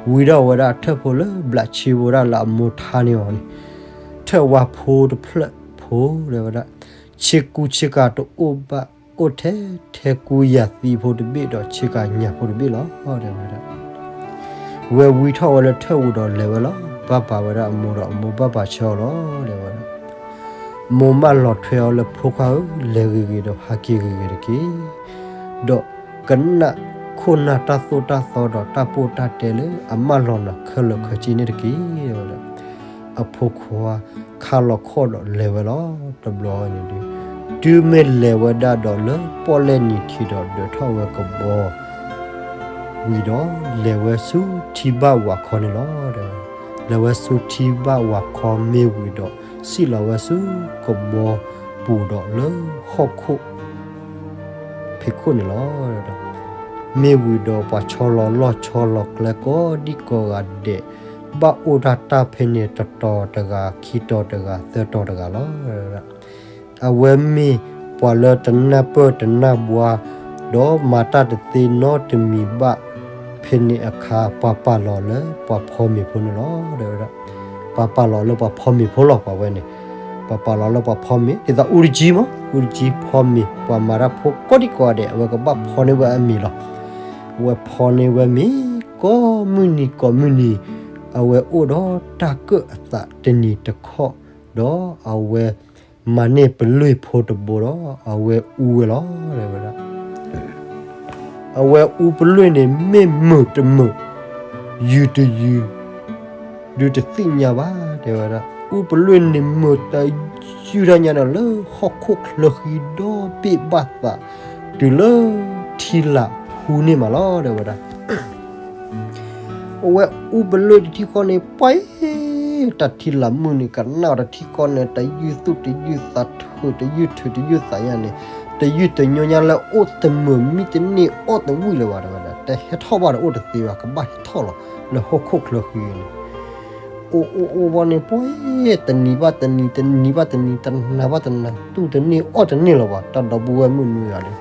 ဝံၤဒီးဝဲဒၣ်အထၢၣ်ဖိလၢဘျးဆ့ဝဲဒၣ်လၢအမိၢ်ထါန့ၢ်အီၤန့ၣ် ထၢၣ်ဝါဖိတဖျၢၣ်ဖိ တဲဝဲဒၣ်, ဆ့ကူဆ့ကၤတအိၣ်ဘၣ် အိၣ်ထဲ ထဲကူယၤသံဖိတဘ့ၣ်ဒီး ဆ့ကၤညၣ်ဖိတဘ့ၣ်လီၤ တဲဝဲဒၣ်. ဝဲဝံထီၣ်ဝဲလၢထၢၣ်ပူၤဒီးလဲၤဝဲလီၤ. ပာ်ပာ်ဝဲဒၣ်အမိၢ်ဒီး အမိၢ်ဘၣ်ပာ်ဆၢအီၤလီၤ တဲဝဲဒၣ်. မိၢ်မၢလီၤထွဲအီၤလၢ ဖိခွါဧၢ လဲၤဂ့ၤဂ့ၤဒီးဟးက့ၤဂ့ၤဂ့ၤတက့ၢ်. ဒီးကနၣ်ခိၣ်နၢ်တၢ်သိၣ်တၢ်သီဒီးတၢ်ပိၢ်တၢ်တဲလၢအမၢလီၤနၤခဲလၢာ်ခဲဆ့န့ၣ်တက့ၢ် တဲဝဲဒၣ်. အဖိခွါခါလီၤခီၣ်ဒီးလဲၤဝဲလီၤ. တဘျီန့ၣ်ဒီး တုၤမ့ၢ်လဲၤဝဲဒၣ်ဒီးလၢပီၣ်လဲၣ်နံၤထံးဒီးဒၢးထီၣ်ဝဲကဘီ ဝံၤဒီး လဲၤဝဲဆူထံဘၣ်ဝၤခီန့ၣ်လီၤ. လဲၤဝဲဆူထံဘၣ်ဝၤခီမ့ၢ်ဝံၤဒီး စံၣ်လီၤဝဲဆူကဘီပူၤဒီးလၢဟီၣ်ခိၣ် ဖံးခိၣ်န့ၣ်လီၤ. မ့ၢ်ဝံၤဒီးပှၤဆီလီၤလီၢ်ဆီလီၤကျဲကိးဒံကိးဂၤဒဲး ဘၣ်အိၣ်တၢ်တၢ်ဖဲန့ၣ် တတီၤတဂၤ ခံတီၤတဂၤ သၢတီၤတဂၤလီၤ. အဝဲမ့ၢ်ပှၤလၢတနၢ်ပၢၢ်တနၢ်ဘှါ ဒီးမၤတၢ်တသ့နီတမံၤဘၣ် ဖဲန့ၣ်အခါ ပှၤပာ်လီၤလၢပှၤဖီမ့ၤဖိန့ၣ်လီၤ တဲဝဲဒၣ်. ပှၤပာ်လီၤလၢပှၤဖီမ့ၤဖိလီၤ ပှၤဝဲန့ၣ်. ပှၤပာ်လီၤလၢပှၤဖီမ့ၤ ဒ်သိးအူတကံမး အူတကံဖီမ့ၤ ပှၤမၤတၢ်ဖိကိးဒံကိးဂၤဒဲး အဝဲကဘၣ်ဖီန့ၢ်ဝဲအမ့ၤလီၤ. အဝဲဖီန့ၢ်ဝဲမ့ၤ ကိးမုၢ်နံၤကိးမုၢ်နံၤ အဝဲအိၣ်ဒီးတၢ်ကၢၣ်အသးတနံၤတခီ ဒီးအဝဲမၤန့ၢ်ပလွံၢ်ဖိတဘိဒီး အဝဲအူဝဲလီၤ တဲဝဲဒၣ်. အဝဲအူပလွံၢ်န့ၣ် မ့ၢ်မုာ်တမုာ် ယုၢ်တယုၢ် ဒုးတသ့ၣ်ညါဘၣ် တဲဝဲဒၣ်. အူပလွံၢ်န့ၣ်မုာ်တယုၢ်တၢ်ညါဒီး လၢဟီၣ်ခိၣ်ချၢဃံဒီဘ့ၣ်ဘၣ်သး တုၤလၢထံလာ်ဟူန့ၢ်မးလီၤ တဲဝဲဒၣ်. အဝဲအူပလွံၢ်တထံၣ်ဃီန့ၣ် ပှၤ တၢ်ထံလာ်မုၢ်န့ၣ် ကနၣ်အီၤတထံၣ်ဃီန့ၣ် တယုၢ်သူၣ်တယုၢ်သး ထုးတယုၢ်ထုးတယုၢ်သးညါန့ၣ် တယုၢ်တညိညါလၢအိၣ်တမုာ် မံတန့ၢ်အီၣ်တဝံၣ်လၢၤဘၣ် တဲဝဲဒၣ်. တဟဲထီၣ်ဘၣ်ဒီးအိၣ်တသ့ဘၣ် ကဘၣ်ဟဲထီၣ်လီၤ လၢဟီၣ်ခိၣ်ချၢဃံန့ၣ်. အိၣ်အိၣ်အိၣ်ဘၣ်န့ၣ် ပှၤ တနံၤဘၣ်တနံၤ တနံၤဘၣ်တနံၤ တနၤဘၣ်တနၤ သူၣ်တန့ၢ်အီၣ်တန့ၢ်လၢၤဘၣ် တၢ်ဒီပုၢ်ဝဲၢ်မုၣ်နွံဂၤန့ၣ်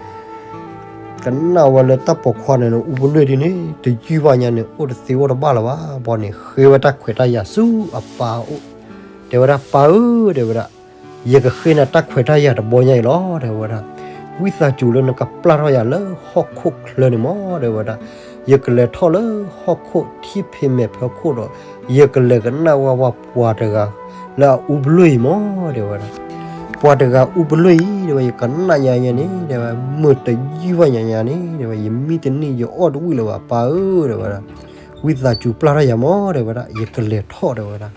ကနၣ်ဝဲလၢတၢ်ပိာ်ခွါန့ၣ် အူပလွံၢ်ဒ်န့ၣ် တယုၢ်ဘၣ်ညါန့ၣ် အိၣ်တသ့အိၣ်တဘၣ်လၢၤဘၣ်. ဘီန့ၣ် ဃ့ဝဲတၢ်ခွဲးတၢ်ယာ်ဆူအပၢ်အိၣ်, တဲဝဲဒၣ် ပၢ်ဧၢ, တဲဝဲဒၣ်, ယကဃ့နၤတၢ်ခွဲးတၢ်ယာ်တဘီညါအံၤလီၤ တဲဝဲဒၣ်. ဝံသးစူၤလၢနကပျၢ်ထီၣ်ယၤလၢဟီၣ်ခိၣ်ချၢန့ၣ်မး တဲဝဲဒၣ်. ယကလဲၤထီၣ်လၢဟီၣ်ခိၣ်ထံဖံးမဲာ်ဖုခိၣ်ဒီး ယကလဲၤကနၣ်ဝဲပှၤတဂၤလၢအအူပလွံၢ်အံၤမး တဲဝဲဒၣ်. ပှၤတဂၤအူပလွံၢ်အံၤ တဲဝဲ ယကနၣ်ညါညါန့ၣ် တဲဝဲ မုာ်တယုၢ်ဘၣ်ညါညါန့ၣ် တဲဝဲ ယမံတန့ၢ်ယအီၣ်တဝံၣ်လၢၤဘၣ် ပၢ်ဧၢ တဲဝဲဒၣ်. ဝံသးစူၤပျၢ်ထီၣ်ယၤမး တဲဝဲဒၣ် ယကလဲၤထီၣ် တဲဝဲဒၣ်.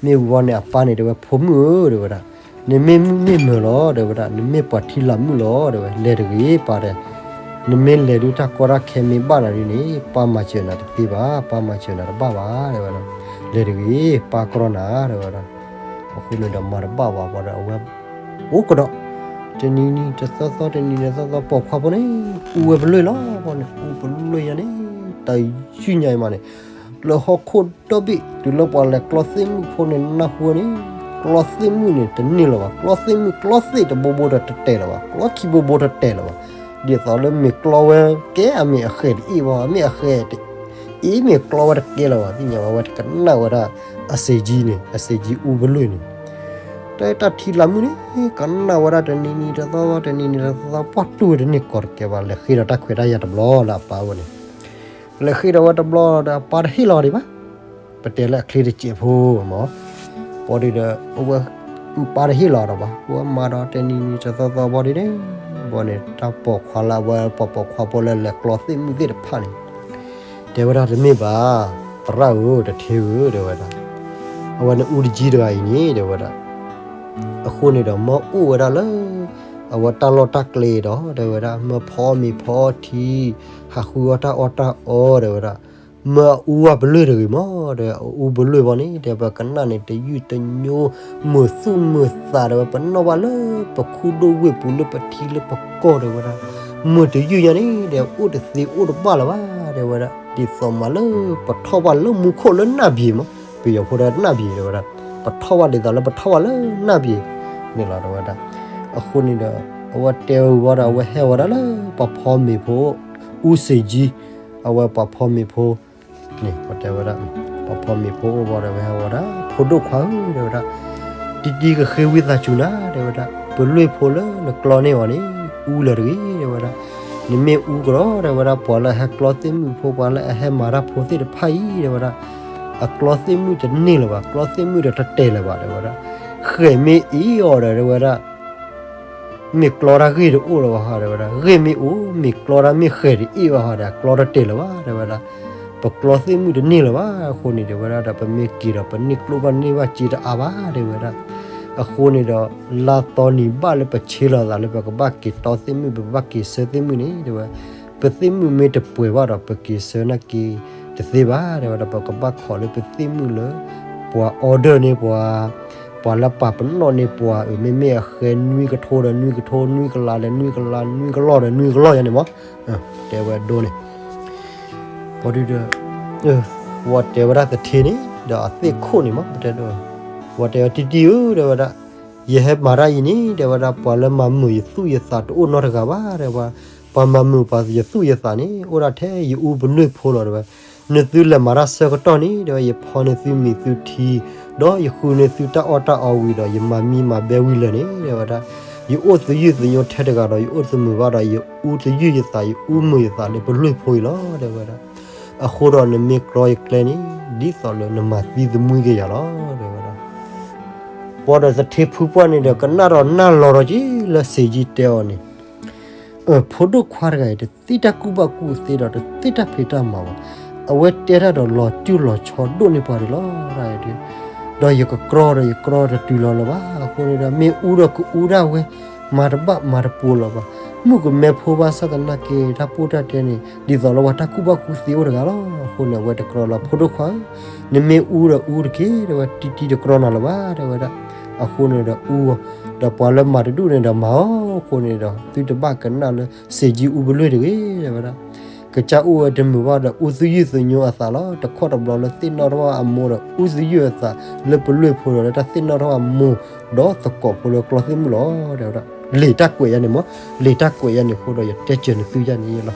မ့ၢ်ဝံၤန့ၣ် အပၢ်န့ၣ် တဲဝဲ ဖိမုၣ်ဧၢ တဲဝဲဒၣ်, နမ့ၢ်မုၣ်မ့ၢ်မၢၤလီၤ တဲဝဲဒၣ်, နမ့ၢ်ပှၤထံလၤမုၣ်လီၤ တဲဝဲ, လဲၤတဂ့ၤ ပၢ်တဲ, နမ့ၢ်လဲၤဒုးတၢ်ကီတၢ်ခဲမ့ၢ်ဘၣ်နၤဒ်န့ၣ် ပၢ်မၤစၢၤနၤတသ့ဘၣ်, ပၢ်မၤစၢၤနၤတဘၣ်ဘၣ် တဲဝဲဒၣ်, လဲၤတဂ့ၤ ပၢ်ကြီနၤ တဲဝဲဒၣ်. အဃိန့ၣ်ဒီးမၤတဘၣ်ဘၣ် ဘၣ်ဒီးအဝဲ အိၣ်ကဒီး, တနံၤနံၤတသီသီ တနံၤနံၤတသီသီ ပိာ်ခွါဖိန့ၣ် အူဝဲပလွံၢ်လီၤ ဘၣ်န့ၣ် အူပလွံၢ်ညါန့ၣ် တယုၢ်ညါအံၤမးန့ၣ် လၢဟီၣ်ခိၣ်ဒီဘ့ၣ် တုၤလၢပှၤလဲၤကျီသ့ၣ်မုၣ်ဖိန့ၣ် နၢ်ဟူဝဲန့ၣ်, ကျီသ့ၣ်မုၣ်န့ၣ် တန့ၢ်လၢၤဘၣ်, ကျီသ့ၣ်မုၣ် ကျီသ့ၣ်တဘိဘိဒီးတတဲာ်လၢၤဘၣ်, ကျီခံဘိဘိတတဲာ်လၢၤဘၣ်, ဒ်သိးလၢမ့ၢ်ကျီဝဲကဲ အမ့ၢ်အဃဲၤတအ့ၣ်ဘၣ်, အမ့ၢ်အဃဲၤတအ့ၣ် မ့ၢ်ကျီဝဲတကဲလၢၤဘၣ်, သ့ၣ်ညါဝဲ ဝဲတကနၣ်ဝဲဒၣ် အစ့ၣ်ကၠံန့ၣ်, အစ့ၣ်ကၠံအူပလွံၢ်န့ၣ် တၢ်ထံလၤမုၣ်န့ၣ် ကနၣ်ဝဲဒၣ်တနံၤနံၤတသီသီ တနံၤနံၤတသီသီ ပှၢ်တူၢ်ဝဲတန့ၢ်ကီးတကဲဘၣ်, လဲၤဃ့ဒီးတၢ်ခွဲးတၢ်ယာ်တဘျီလၢအပၢ်အအိၣ်န့ၣ်, လဲၤဃ့ဒီးဝဲတဘျီဒီး အပၢ်တဟ့ၣ်လီၤဒံးဘၣ်, ပတဲလၢအချ့တစဲးဖိမး, ဘၣ်ဒီး အဝဲ ပၢ်တဟ့ၣ်လီၤဒီးဘၣ်, အဝဲမၤဒီးတနံၤနံၤတသီသီ ဘၣ်ဒီး ဘၣ်န့ၣ် တၢ်ပိာ်ခွါလၢအဝဲ ပှၤပိာ်ခွါဖိလၢလဲၤကျီသ့ၣ်မုၣ်သ့ၣ်တဖၣ်န့ၣ် တဲဝဲဒၣ်တမ့ၢ်ဘၣ်, သရၣ်ဧၢ တထ့ဧၢ တဲဝဲဒၣ်, အဝဲန့ၣ်အူတကၠံတဂၤအံၤန့ၣ် တဲဝဲဒၣ်, အဃိန့ၣ်ဒီး မၢအိၣ်ဝဲဒၣ်လၢ အဝဲတၢ်လီၢ်တၢ်ကျဲဒီး တဲဝဲဒၣ် မၢဖီအီၣ်မ့ၤဖီအီထံ, ဟးဃုအီၣ်တၢ်အီၣ်တၢ်အီ တဲဝဲဒၣ်, မၢအအူအပလွံၢ်တဂ့ၤမး ဒီးအအူပလွံၢ်ဘီန့ၣ် တဲပကနၣ်န့ၣ် တယုၢ်တညိ မုာ်သူၣ်မုာ်သး တဲဝဲ ပနီၣ်ဘၣ်လၢပခူဒိၣ်ဝ့ၢ်ပူၤလၢပထံလၢပကီၢ် တဲဝဲဒၣ်, မုာ်တယုၢ်ညါန့ၣ် ဒီးအိၣ်တသ့အိၣ်တဘၣ်လၢၤဘၣ် တဲဝဲဒၣ်, ဒ်သိးမးလၢပထီၣ်ဘၣ်လၢမူခိၣ်လၢနၢ်ဘံၤမး, ပယီၤဖိဒီးနၢ်ဘံၤ တဲဝဲဒၣ်, ပထီၣ်ဘၣ်ဒ်သိးလၢပထီၣ်ဘၣ်လၢနၢ်ဘံၤန့ၣ်လီၤ တဲဝဲဒၣ်. အဃိန့ၣ်ဒီး အဝဲတဲဝံၤဘၣ်ဒီး အဝဲဟဲဝဲဒၣ်လၢပှၤဖီမ့ၤဖိ အူစ့ၣ်ကၠံ, အဝဲပှၤဖီမ့ၤဖိန့ၣ် ပတဲဝဲဒၣ် ပှၤဖီမ့ၤဖိအိၣ်ဘၣ်ဒီး အဝဲဟဲဝဲဒၣ် ဖိဒိၣ်ခွါဧၢ တဲဝဲဒၣ်, တံတံကဃ့ဝံသးစူၤနၤ တဲဝဲဒၣ်, ပလွံၢ်ဖိလၢနကျီန့ၢ်အီၤန့ၣ် အူလၢၤတဂ့ၤ တဲဝဲဒၣ်, နမ့ၢ်အူကဒီး တဲဝဲဒၣ် ပှၤလၢအဟဲကျီသ့ၣ်မုၣ်ဖိ ပှၤလၢအဟဲမၤတၢ်ဖိသ့ၣ်တဖၣ်အံၤ တဲဝဲဒၣ်, အကျီသ့ၣ်မုၣ်တန့ၢ်လၢၤဘၣ်, ကျီသ့ၣ်မုၣ်ဒီးတတဲာ်လၢၤဘၣ် တဲဝဲဒၣ်, ဃဲၤမ့ၢ်အ့ၣ်အီၤဒီး တဲဝဲဒၣ် မ့ၢ်ကျီတၢ်ဂ့ၢ်တအိၣ်လၢၤဘၣ် တဲဝဲဒၣ်, ဂ့ၢ်မ့ၢ်အိၣ် မ့ၢ်ကျီတၢ်မ့ၢ်ဃဲၤတအ့ၣ်ဘၣ်ဟီဒီး ကျီတတဲာ်လၢၤဘၣ် တဲဝဲဒၣ်, ပကျီသ့ၣ်မုၣ်တန့ၢ်လၢၤဘၣ် အဃိန့ၣ် တဲဝဲဒၣ်ဒီး ပမ့ၢ်က့ၤဒီး ပန့ၢ်ကျိၣ်ဘၣ်န့ၢ်ဘၣ်စ့တအါဘၣ် တဲဝဲဒၣ်, အဃိန့ၣ်ဒီး လါသီနံၤဘၣ်လၢပဆ့လီၤသးလၢပကဘၣ်က့ၤတီသ့ၣ်မုၣ် ပကဘၣ်က့ၤဆၢသ့ၣ်မုၣ်န့ၣ် တဲဝဲ, ပသ့ၣ်မုၣ်မ့ၢ်တပှဲၤဘၣ်ဒီး ပက့ၤဆၢနာ်က့တသ့ဘၣ် တဲဝဲဒၣ်, ပကဘၣ်ခိးလၢပသ့ၣ်မုၣ်လၢ ပှၤ order န့ၢ်ပှၤ ပှၤလၢပာ်ပနီၣ်န့ၢ်ပှၤ အၢ မ့မ့ၢ်အဃဲနွံကထိဒီးနွံကထိ နွံကလးဒီးနွံကလး နွံကလီၢ်ဒီးနွံကလီၢ်ယါန့ၣ်မး, တဲဝဲဒိန့ၣ်, ပှၤဒုဒီး ဝဲတဲဝဲဒၣ်သထ့န့ၣ် ဒီးအသ့ၣ်ခိၣ်န့ၣ်မး တဲဒိ, ဝဲတဲဝဲတံတံဧၢ တဲဝဲဒၣ်, ယဟဲမၤတၢ်အံၤန့ၣ် တဲဝဲဒၣ် ပှၤလၢမၤမုာ်ယသူၣ်ယသးတအိၣ်နီတဂၤဘၣ် တဲဝဲ, ပှၤမၤမုာ်ပှၤယသူၣ်ယသးန့ၣ် အိၣ်ဒၣ်ထဲယအူပလွံၢ်ဖိလီၤ တဲဝဲ, နသုလဲၤမၤတၢ်ဆၢကတီၢ်န့ၣ် တဲဝဲ ယဖီန့ၢ်သုမ့ၤသုထံ ဒီးယဃုန့ၢ်သုတၢ်အီၣ်တၢ်အီဝံၤဒီး ယမၤမံမၤဘဲဝံၤလၢာ်န့ၣ် တဲဝဲဒၣ်, ယအိၣ်သယုၢ်သညိထဲတဂၤဒီး ယအိၣ်တမုာ်ဘၣ်ဒီး ယအူသယုၢ်ယသး ယအူမုာ်ယသးလၢပလွံၢ်ဖိအံၤလီၤ တဲဝဲဒၣ်, အဃိဒီးနမ့ၢ်ကျီယကျဲန့ၣ် ဒ်သိးလၢနမၤသံသမူက့ၤယၤလီၤ တဲဝဲဒၣ်. ဘၣ်ဒီးသထ့ဖုပှၢ်န့ၣ်ဒီး ကနၣ်ဒီးနၢ်လီၤဒီးက့ၤလၢစ့ၣ်ကၠံတဲအီၤန့ၣ် အၢ ဖိဒိၣ်ခွါတဂၤအံၤ တသ့တၢ်ကူၣ်ဘၣ်ကူၣ်သ့ဒီး တသ့တၢ်ဖံးတၢ်မၤဘၣ်. အဝဲတဲတၢ်ဒီးလီၤတူၢ်လီၤဆီဒိၣ်န့ၢ်ပှၤဒံးလီၤ ဒီးယကကြီဒီးယကြီတတုၤလီၤလၢၤဘၣ်. အဃိန့ၣ်ဒီး မ့ၢ်အူဒီးကအူဒၣ်ဝဲ, မၤတဘၣ်မၤတပိာ်လၢၤဘၣ်. မုၣ်ကမဲဖိဘၣ်ဆၣ်သနာ်က့ တၢ်ပိၢ်တၢ်တဲန့ၣ် ဒ်သိးလၢပှၤတၢ်ကူၣ်ဘၣ်ကူၣ်သ့အိၣ်တဂၤလီၤ. အဃိန့ၣ် အဝဲတကြီလီၤ ဖိဒိၣ်ခွါဧၢ, နမ့ၢ်အူဒီးအူတက့ၢ် တဲဝဲ, တံတံတကြီနၤလၢၤဘၣ် တဲဝဲဒၣ်. အဃိန့ၣ်ဒီးအူ, ဒီးပှၤလၢမၤတဒူၣ်န့ၣ်ဒီးမၤအီၤ. အဃိန့ၣ်ဒီး သုတဘၣ်ကနၣ်လၢစ့ၣ်ကၠံအူပလွံၢ်တဂ့ၤ တဲဝဲဒၣ်. ကစၢ်အိၣ်ဝဲတမုာ်ဘၣ်ဒီး အူသယုၢ်သညိအသးလီၤ. တခီတဘျီလၢသ့ၣ်နီၣ်ထီၣ်အမိၢ်ဒီး အူသယုၢ်အသးလၢပလွံၢ်ဖိဒီး လၢတၢ်သ့ၣ်နီၣ်ထီၣ်အမိၢ်ဒီးသကိးဖိလၢကျီသ့ၣ်မုၣ်လီၤ တဲဝဲဒၣ်. လံာ်တၢ်ကွဲးယၤန့ၣ်မး, လံာ်တၢ်ကွဲးယၤန့ၣ်အဃိဒီး ယတဲစၢၤနသုယၤန့ၣ်လီၤ.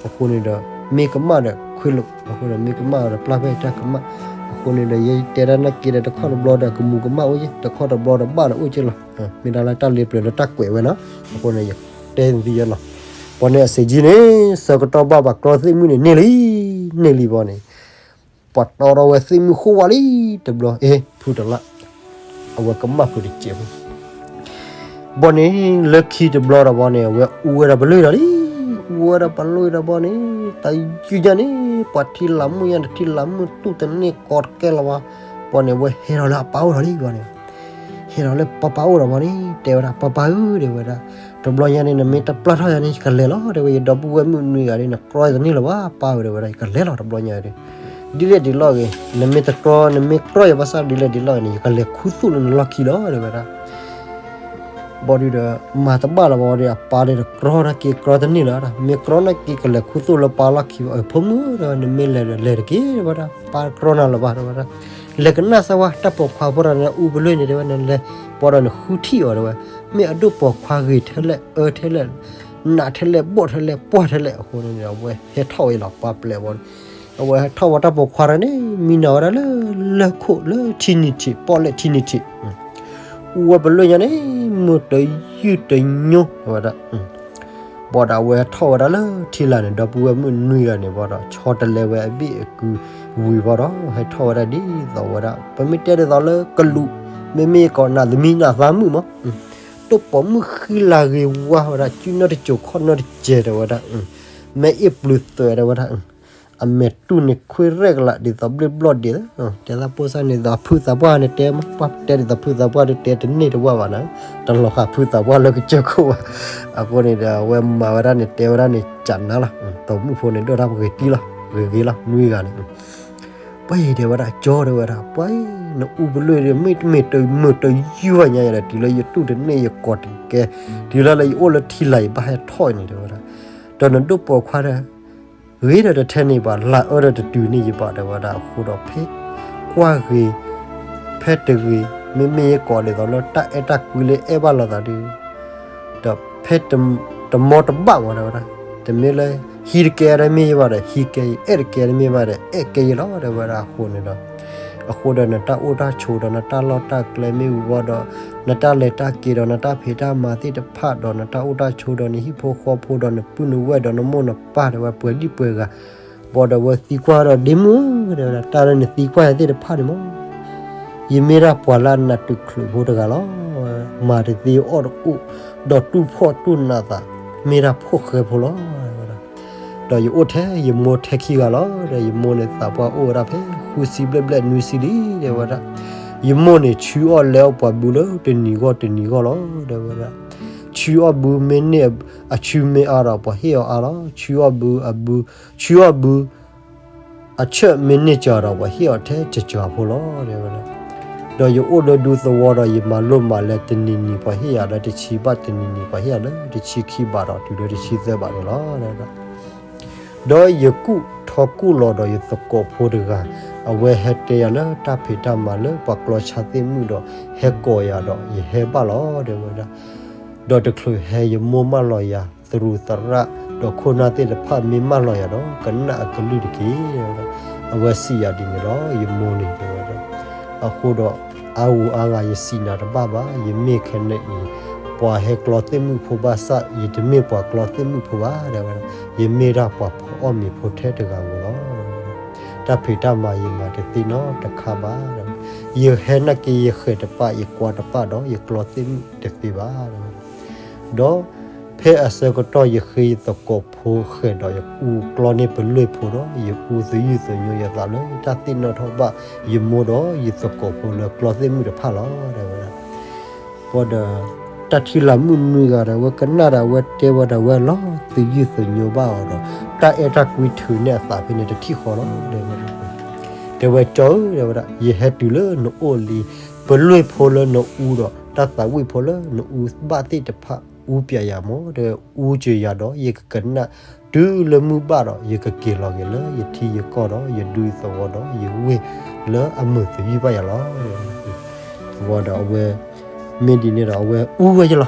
အဃိန့ၣ်ဒီး မ့ၢ်ကမၣ်ဒီးခွ့လိာ်, အဃိဒီးမ့ၢ်ကမၣ်ဒီးပျၢ်ဖဲတၢ်ကမၣ်, အဃိန့ၣ်ဒီး ယတဲဒၣ်နာ်က့ဒီး တခီတဘျီဒီးကမူၤကမၣ်အိၣ်က့, တခီတဘျီဒီးဘၣ်ဒီးအိၣ်က့လီၤ. မ့ၢ်ဒၣ်လၢတၢ်လ့ပျၢၤလၢတၢ်ကွဲးဝဲနီၤ, အဃိန့ၣ် ယတဲနသုယၤလီၤ. ပှၤန့ၣ်အစံးကံန့ၣ် ဆၢကတီၢ်ဘၣ်ပှၤကျီသ့ၣ်မုၣ်န့ၣ်န့ၢ်လံ, န့ၢ်လံဘီန့ၣ် ပှၤတီထီၣ်ဝဲသ့ၣ်မုၣ်ဃိဝါလံ, တဘျီ အ့ ဖုတလၢ်, အဝဲကမၣ်ဖုတစဲးဖိ ဘီန့ၣ် လၢခံတဘျီဒီးဘီန့ၣ် အဝဲအူဝဲဒၣ်ပလွံၢ်ဒီးလံ, အူဝဲဒၣ်ပလွံၢ်ဒီးဘီန့ၣ် တယုၢ်ညါန့ၣ် ပှၤထံလၢ်မုၣ်ညါန့ၣ် ထံလၢ်မုၣ်တူၢ်တန့ၢ်ကီတကဲလၢၤဘၣ်, ဘီန့ၣ် အဝဲဟဲထီၣ်လၢအပၢ်အိၣ်ဒီးလံဘီန့ၣ် ဟဲထီၣ်လၢပၢ်ပၢ်အိၣ်ဒီးဘီန့ၣ် တဲဝဲဒၣ် ပၢ်ပၢ်ဧၢ တဲဝဲဒၣ်, တဘျီညါန့ၣ် နမ့ၢ်တပျၢ်ထီၣ်ယၤန့ၣ် ယကလဲၤလီၤ တဲဝဲ, ယဒီပုၢ်ဝဲၢ်မုၣ်နွံဂၤန့ၣ် နကြီယၤတန့ၢ်လၢၤဘၣ် ပၢ်ဧၢ တဲဝဲဒၣ်, ယကလဲၤလီၤတဘျီညါဒီး ဒ်လဲၣ်ဒ်လဲၣ်ဂ့ၤ နမ့ၢ်တကြီ နမ့ၢ်ကြီယၤဘၣ်ဆၣ်ဒ်လဲၣ်ဒ်လဲၣ်ဂ့ၤန့ၣ် ယကလဲၤခူသူၣ်လၢနလီၢ်ခံလီၤ တဲဝဲဒၣ်. ဘီဒုဒီး မၤတဘၣ်လၢၤဘၣ်ဒီး အပၢ်ဒီးတကြီနာ်က့ကြီတန့ၢ်လၢၤ, မ့ၢ်ကြီနာ်က့ကလဲၤခူသူၣ်လၢပၢ်လီၢ်ခံဘၣ်, အဖိမုၣ်ဒီး နမ့ၢ်လဲၤဒီးလဲၤတက့ၢ် တဲဝဲဒၣ်, ပၢ်တကြီနၤလၢၤဘၣ် တဲဝဲဒၣ်, လဲၤကနၣ်စၢ်ဝဲ တၢ်ပိာ်ခွါဖိတဂၤန့ၣ် အူပလွံၢ်န့ၣ် တဲဝဲ နလဲၤ ဘီဒီးနဃုထံၣ်အီၤ တဲဝဲ, မ့ၢ်အဒိၣ်ပိာ်ခွါဂ့ၤထဲလဲၣ် အၢထဲလဲၣ် နးထဲလဲၣ် ဘီၣ်ထဲလဲၣ် ပှၢ်ထဲလဲၣ် အဃိန့ၣ် အဝဲဟဲထီၣ်ဝဲလီၤ ပၢ်ပျဲၢ်ဘီန့ၣ်, အဝဲဟဲထီၣ်ဝဲတၢ်ပိာ်ခွါတဂၤန့ၣ် မံနၤဝဲဒၣ်လၢ လၢၢ်ခိၣ်လၢထံနံၤထံး ပီၣ်လဲၣ်ထံနံၤထံး, အူဝဲပလွံၢ်ညါန့ၣ် မုၢ်တယုၢ်တညိ တဲဝဲဒၣ် ဘၣ်ဒီးအဝဲဟဲထီၣ်ဝဲဒၣ်လၢထံလာ်န့ၣ် ဒီပုၢ်ဝဲၢ်မုၣ်နွံဂၤန့ၣ် ဘၣ်ဒီး ဆီတလဲဝဲအဘ့ၣ်အကုဝံၤဘၣ်ဒီး ဟဲထီၣ်ဝဲဒၣ်ဒ်သိးဝဲဒၣ် ပမ့ၢ်တဲဒ်သိးလၢကလူး မ့မ့ၢ်ယကိးနးသမံးနးသးမုၣ်မး တိၢ်ပိာ်မုၣ်ဃံလၤဂ့ၤဝါဝဲဒၣ် စုနီၢ်တစိၤခီၣ်နီၢ်တစဲးတဲဝဲဒၣ်, မ့ၢ်အ့ၣ်ပျုၤသွဲးတဲဝဲဒၣ်, အမဲာ်တူၢ်န့ၣ်ခွ့ရဲၣ်ကလာ်ဒ်သိးဘျ့ဘျီၣ်ဒဲး, တဲသးပိၢ်စၢ်န့ၣ် သးဖုသးပှၢ်န့ၣ်တဲမး ပှၢ်တဲဒ်သိးဖုသးပှၢ်ဒ်တဲတန့ၢ်တဝၢ်ဘၣ်နၤ, တလီၤဃာ်ဖုသးပှၢ်လၢကစၢၢ်ခိၣ်ဘၣ်, အဃိန့ၣ်ဒီး အဝဲမၤဝဲဒၣ်န့ၣ် တဲဝဲဒၣ်န့ၣ် ကနၤလီၤ, ပိာ်မုၣ်ဖိန့ၣ် ဒိၣ်တၢ်ပဂ့ၤတံၢ်လီၤ ဂ့ၤဂ့ၤလီၤ နွံဂၤန့ၣ် ပှၤအံၤတဲဝဲဒၣ် ကၠီတဲဝဲဒၣ် ပှၤအံၤ နအူပလွံၢ်ဒီး မ့ၢ်တမ့ၢ်တမုာ်တယုၢ်ဘၣ်ညါယၤဒီး တုၤလၢယတူၢ်တန့ၢ်ယကိးတကဲ, တုၤလၢလၢယအိၣ်လၢထံလာ်ယဘၣ်ဟဲထီၣ်အံၤန့ၣ်တဲဝဲဒၣ်, ဒီးနဒိၣ်ပိာ်ခွါဒီး ဂ့ၤဒီးတထဲန့ၢ်ဘၣ် လၢအၢဒီးတတုၤန့ၢ်ယဘၣ်တဲဝဲဒၣ် အဃိဒီးဖဲ ကွၢ်ဂ့ၤ ဖဲတဂ့ၤ မ့မ့ၢ်ယကိးဒ်သိးလၢတၢ်အဲၣ်တၢ်ကွံလၢအဲၣ်ဘၣ်လိာ်သးဒီး ဒီးဖဲတမီတဘၣ်မးတဲဝဲဒၣ်, တမ့ၢ်လၢ ဟံးတကဲဒီးမ့ၢ်ယဘၣ်ဒီး ဟံးကဲယၤ, အဲၣ်တကဲဒီးမ့ၢ်ဘၣ်ဒီး အဲၣ်ကဲယၤလီၤတဲဝဲဒၣ်အဃိန့ၣ်ဒီး, အဃိဒီးနတၢ်အိၣ်တၢ်ဆိးဒီးနတၢ်လီၢ်တၢ်ကျဲမ့ၢ်ဝံၤဝီဒီး နတၢ်လဲၤတၢ်က့ၤဒီးနတၢ်ဖံးတၢ်မၤသ့ၣ်တဖၣ်ဒီးနတၢ်အိၣ်တၢ်ဆိးဒီးနဟံၣ်ဖိဃီဖိဒီးနပုၢ်နဝဲၢ်ဒီးနမိၢ်နပၢ်တဲဝဲ ပှဲၤဒံၣ်ပှဲၤဂၤ ဘၣ်ဒီးဝဲသံကွၢ်ဒီး ဒ့မုၣ်ဧၢ တဲဝဲဒၣ် တၢ်လၢနသံကွၢ်ယၤသ့ၣ်တဖၣ်န့ၣ်မး ယမ့ၢ်ဒၣ်ပှၤလၢအနးတုၤချုးဖိတဂၤလီၤ. မၤတသ့အီၣ်တအိၣ် ဒီးတူၢ်ဖှီၣ်တူၢ်နးသး မ့ၢ်ဒၣ်ဖိၣ်ဃဲဖိလီၤ. ဒီးယအိၣ်ထဲယမိၢ်ထဲခံဂၤလီၤ. ဒီးယမိၢ်န့ၣ်သးပှၢ်အိၣ်ဝဲဒၣ်ဖဲ ဃုဆံဘျဲၣ်ဘျဲၣ်နွံဆံလံ တဲဝဲဒၣ်. ယမိၢ်န့ၣ်ဆူအီၣ်လဲအီၣ်ပှၤဘုလၢတနံၤဂီၢ်တနံၤဂီၢ်လီၤ တဲဝဲဒၣ်. ဆူအီၣ်ဘုမ့ၢ်န့ၢ်အဆူမ့ၢ်အါဒီးပှၤဟ့ၣ်အီၤအါလီၤ. ဆူအီၣ်ဘုအဘု ဆူအီၣ်ဘု အဆၢၣ်မ့ၢ်န့ၢ်စှၤဒီးပှၤဟ့ၣ်အီၤထဲစှၤစှၤဖိလီၤ တဲဝဲဒၣ်. ဒီးယအိၣ်လၢဒူသဝီဒီးယမၤလိမၤလဲတနံၤနံၤ ပှၤဟ့ၣ်ယၤလၢတဆံဘၣ်တနံၤနံၤ ပှၤဟ့ၣ်ယၤလၢတဆံခံဘၣ်ဒီးတုၤလၢတဆံသၢဘၣ်န့ၣ်လီၤ တဲဝဲဒၣ်. ဒီးယကူၣ်ထီကူၣ်လီၤဒီးယသကိးဖိတဂၤ အဝဲဟဲတဲယၤလၢတၢ်ဖံးတၢ်မၤလၢပှၤကျီဆါသ့ၣ်မုၣ်ဒီး ဟဲကိးယၤဒီးယဟဲဘၣ်လီၤ တဲဝဲဒၣ်. ဒီးတချုးဟဲယမိၢ်မၢလီၤယၤ သရူးသရၣ် ဒီးခိၣ်နၢ်သ့ၣ်တဖၣ်မ့ၢ်မၢလီၤယၤဒီး ကနၣ်အကလုၢ်တက့ၢ် တဲဝဲဒၣ်. အဝဲစံးယၤဒ်န့ၣ်လီၤ ယမိၢ်န့ၣ် တဲဝဲဒၣ်. အဃိဒီး အါဂူာ်အါဂၤယစံးနၤတဘၣ်ဘၣ် ယမ့ၢ်ခဲန့ၣ်အံၤ ပှၤဟဲကျီသ့ၣ်မုၣ်ဖိဘၣ်ဆၣ် ယတမ့ၢ်ပှၤကျီသ့ၣ်မုၣ်ဖိဘၣ် တဲဝဲဒၣ်. ယမ့ၢ်ဒၣ်ပှၤဖီအီၣ်မ့ၤဖိထဲတဂၤဧိၤလီၤ တဲဝဲဒၣ်. တၢ်ဖံးတၢ်မၤယမၤတသ့နီတခါဘၣ် တဲဝဲ. ယဟဲနာ်က့ယဃဲၤတပၣ် ယကွါတပၣ်ဒီးယကျီသ့ၣ်မုၣ်တသ့ဘၣ် တဲဝဲဒၣ်. ဒီးဖဲအဆၢကတီၢ်ယဃ့ယသကိးဖိဃဲၤဒီး ယအူကျီန့ၢ်ပလွံၢ်ဖိဒီး ယအူသယုၢ်သညိယသးလၢတၢ်သ့ၣ်နီၣ်ထီၣ်ဘၣ်ယမိၢ်ဒီးယသကိးဖိလၢကျီသ့ၣ်မုၣ်တဖၣ်လီၤ တဲဝဲဒၣ်. ဘၣ်ဒီး တၢ်ထံလၢ်မုၣ်နွံဂၤဒီး အဝဲကနၣ်ဒီးအဝဲတဲဝဲဒီး အဝဲလီၤသယုၢ်သညိဘၣ်အီၤဒီး တၢ်အဲၣ်တၢ်ကွံထုးန့ၢ်အသးဖဲန့ၣ်တထံၣ်ဃီလီၤ တဲဝဲဒၣ်. တဲဝဲ ကၠီဧၢ တဲဝဲဒၣ် ယဟဲတုၤလၢနအိၣ်လံ ပလွံၢ်ဖိလၢနအူဒီး တၢ်သးဝံၣ်ဖိလၢနအူဘၣ်သ့ၣ်တဖၣ် အူပျဲယၤမး တဲဝဲ အူစၢၤယၤဒီး ယကကနၣ် တုၤလၢမုၢ်ဘၣ်ဒီး ယကက့ၤလီၤက့ၤလၢယထံယကီၢ်ဒီး ယဒူယသဝီဒီး ယဝ့ၢ်လၢအမုာ်သယုၢ်ဘၣ်ယၤလီၤ တဲဝဲဒၣ်. အဝဲဒီးအဝဲ မ့ၢ်ဒ်န့ၣ်ဒီး အဝဲအူဝဲယလီၤ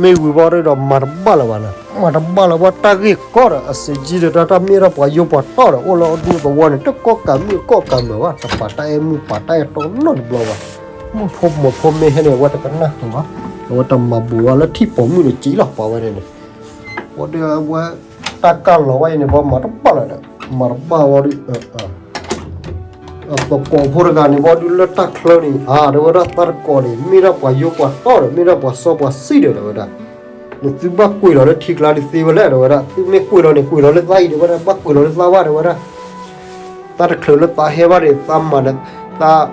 မ့ၢ်ဝံၤဘီဒီး မၤတဘၣ်လၢၤဘၣ်လၢ မၤတဘၣ်လၢၤဘၣ် တၢ်ဂ့ၢ်ကီဒီး အစ့ၢ်ကီးဒီး တၢ်မ့ၢ်ဒၣ်ပှၤယိပှၤတီၢ်ဒီး အိၣ်လၢအဒူသဝီန့ၣ် တကီၢ်ကးမုၢ်ကီၢ်ကးမုၢ်ဘၣ် တပာ်တၢ်အဲၣ်မုၣ်ပာ်တၢ်အဲၣ်တီနီတဘျီဘၣ်. မုၣ်ဖိမုၣ်ဖိမ့ၢ်ဟဲန့ၣ် အဝဲတကနၣ်ဃုာ်ဘၣ်, အဝဲတမၤဘူးဘၣ်လၢထံၣ်ပိာ်မုၣ်န့ၣ်က့လီၤ ပှၤဝဲန့ၣ်န့ၣ်, ဘီဒီးအဝဲ တၢ်ကၢ်လီၤဝဲအံၤန့ၣ် ဘီမၤတဘၣ်လၢၤဒီး မၤတဘၣ်ဘီဒီး သကိးဖိတဂၤန့ၣ် ဘီဒုးလၢတၢ်ချၢန့ၣ် အါ တဲဝဲဒၣ် သးတကိးန့ၣ် မ့ၢ်ဒၣ်ပှၤယိပှၤတီၢ်ဒီး မ့ၢ်ဒၣ်ပှၤစီပှၤဆှံဒီး တဲဝဲဒၣ်, နသုဘၣ်ကွံာ်လီၤလၢထံကျါဒုးသ့ဝဲလဲၣ် တဲဝဲဒၣ်, သုမ့ၢ်ကွံာ်လီၤန့ၣ် ကွံာ်လီၤလၢသးအံၤ တဲဝဲဒၣ်, ဘၣ်ကွံာ်လီၤလၢသးဘၣ် တဲဝဲဒၣ်, သးတချုးလၢသးဟဲဘၣ်န့ၣ် သးမၤဒီး သး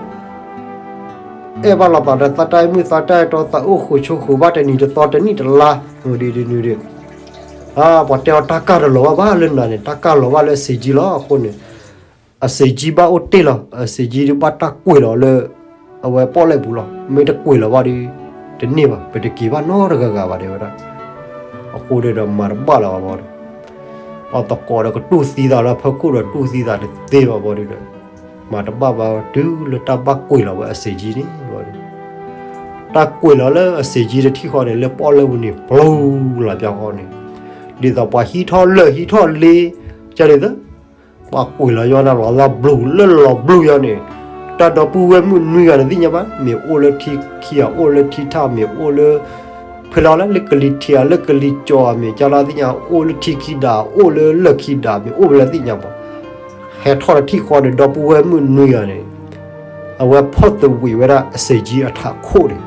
အဲၣ်ဘၣ်လိာ်သးဒီး သးတၢ်အဲၣ်မုၣ်သးတၢ်အဲၣ်တီ သးအိၣ်ဃုာ်ဆိးဃုာ်ဘၣ်တနံၤတသီတနံၣ်တလါ, ဒ်ဒ်နုၤဒ် ပှၤတဲအီၤတၢ်ကၢ်တလီၤဘၣ်ဘၣ်လၢနၤန့ၣ် တၢ်ကၢ်လီၤဘၣ်လၢအစ့ၢ်ကီးလီၤ. အဃိန့ၣ် အစ့ၢ်ကီးဘၣ်အိၣ်တ့ၢ်လီၤ, အစ့ၢ်ကီးဒုးဘၣ်တၢ်ကွံာ်လီၤလၢ အဝဲပီၣ်လဲၣ်ပူၤလီၤ. မ့ၢ်တကွံာ်လီၤဘၣ်ဒီး တန့ၢ်ဘၣ်, ပတက့ၤဘၣ်နီတဂၤဂၤဘၣ် တဲဝဲဒၣ်. အဃိန့ၣ်ဒီးမၤတဘၣ်လၢၤဘၣ်ဘီဒီး အသကိးဒီးကတူၢ်သံသးလၢဖီခိၣ်ဒီးတူၢ်သံသးတသ့ဘၣ်ဘီဒီး မၤတဘၣ်ဘၣ်တုၤလၢတၢ်ဘၣ်ကွံာ်လီၤဝဲအစ့ၢ်ကီးန့ၣ်ဘီဒီး တၢ်ကွံာ်လီၤလၢအစ့ၢ်ကီးတထံၣ်ဃီန့ၣ် လၢပီၣ်လဲၣ်ပူၤန့ၣ် ပျူၤလီၤပျီဃီန့ၣ်, ဒ်သိးပှၤဟံးထီၣ်လၢၢ်ဟံးထီၣ်လ့ ကန့ၣ်သ ပှၤကွံာ်လီၤယီၤန့ၣ် လီၤလီၤဘျူးလၢလီၤဘျူးယီၤန့ၣ်, တၢ်ဒီပုၢ်ဝဲၢ်မုၣ်နွံဂၤန့ၣ်သ့ၣ်ညါဘၣ်, မ့ၢ်အိၣ်လၢထံခံဂၤ အိၣ်လၢထံထၣ် မ့ၢ်အိၣ်လၢ ဖဲလီၤလၢကလံၤထံးဧါ လၢကလံၤကၠီၤဧါ မ့ၢ်ကလါသ့ၣ်ညါ အိၣ်လၢထံခံဒၣ် အိၣ်လၢလၢၢ်ခံဒၣ် မ့ၢ်အိၣ်ဝဲလၢသ့ၣ်ညါဘၣ်. ဟဲထီၣ်တထံၣ်ဃီန့ၣ် ဒီပုၢ်ဝဲၢ်မုၣ်နွံဂၤန့ၣ် အဝဲဖီၣ်သဝံးဝဲဒၣ်အစ့ၢ်ကီးအထးခိၣ်န့ၣ်,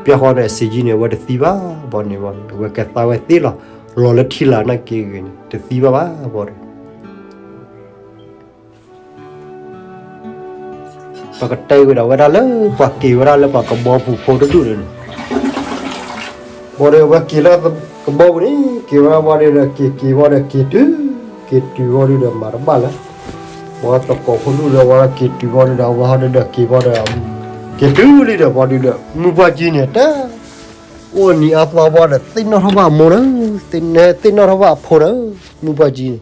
ပျီဃီန့ၣ် အစ့ၢ်ကီးန့ၣ် အဝဲတသံဘၣ်ဘီန့ၣ်ဘီန့ၣ် အဝဲကသါဝဲသ့လီၤ, လီၤလၢထံလာ်နာ်က့ဂ့ၤန့ၣ် တသံဘၣ်ဘၣ်ဘီဒီး ပကတဲဝဲဒၣ်ဝဲဒၣ်လၢ ပှၤက့ၤဝဲဒၣ်လၢပှၤကဘီပူၤဖိတဒူၣ်န့ၣ်, ဘီဒီးအဝဲက့ၤလၢကဘီပူၤန့ၣ် က့ၤဝဲဒၣ်ဘီဒီး က့ၤက့ၤဘီဒီး က့ၤတုၤ က့ၤတုၤဘီဒီး မၤတဘၣ်လၢၤ, ပှၤသကိးဖိဒူၣ်ဒီး ဝဲက့ၤတုၤဘီဒီး အဝဲဟီဒုဒီးက့ၤဘီဒီး က့ၤတုၤလံဒီး ဘီဒုဒီး မုၢ်ပှၢ်ကံန့ၣ် တၢ် အိၣ်နံၤအါသီဘီဒီး သ့ၣ်နီၣ်ထီၣ်ဘၣ်အမိၢ်လၢ သ့ၣ်နီၣ်ထီၣ်ဘၣ်အဖိလၢ မုၢ်ပှၢ်ကံန့ၣ်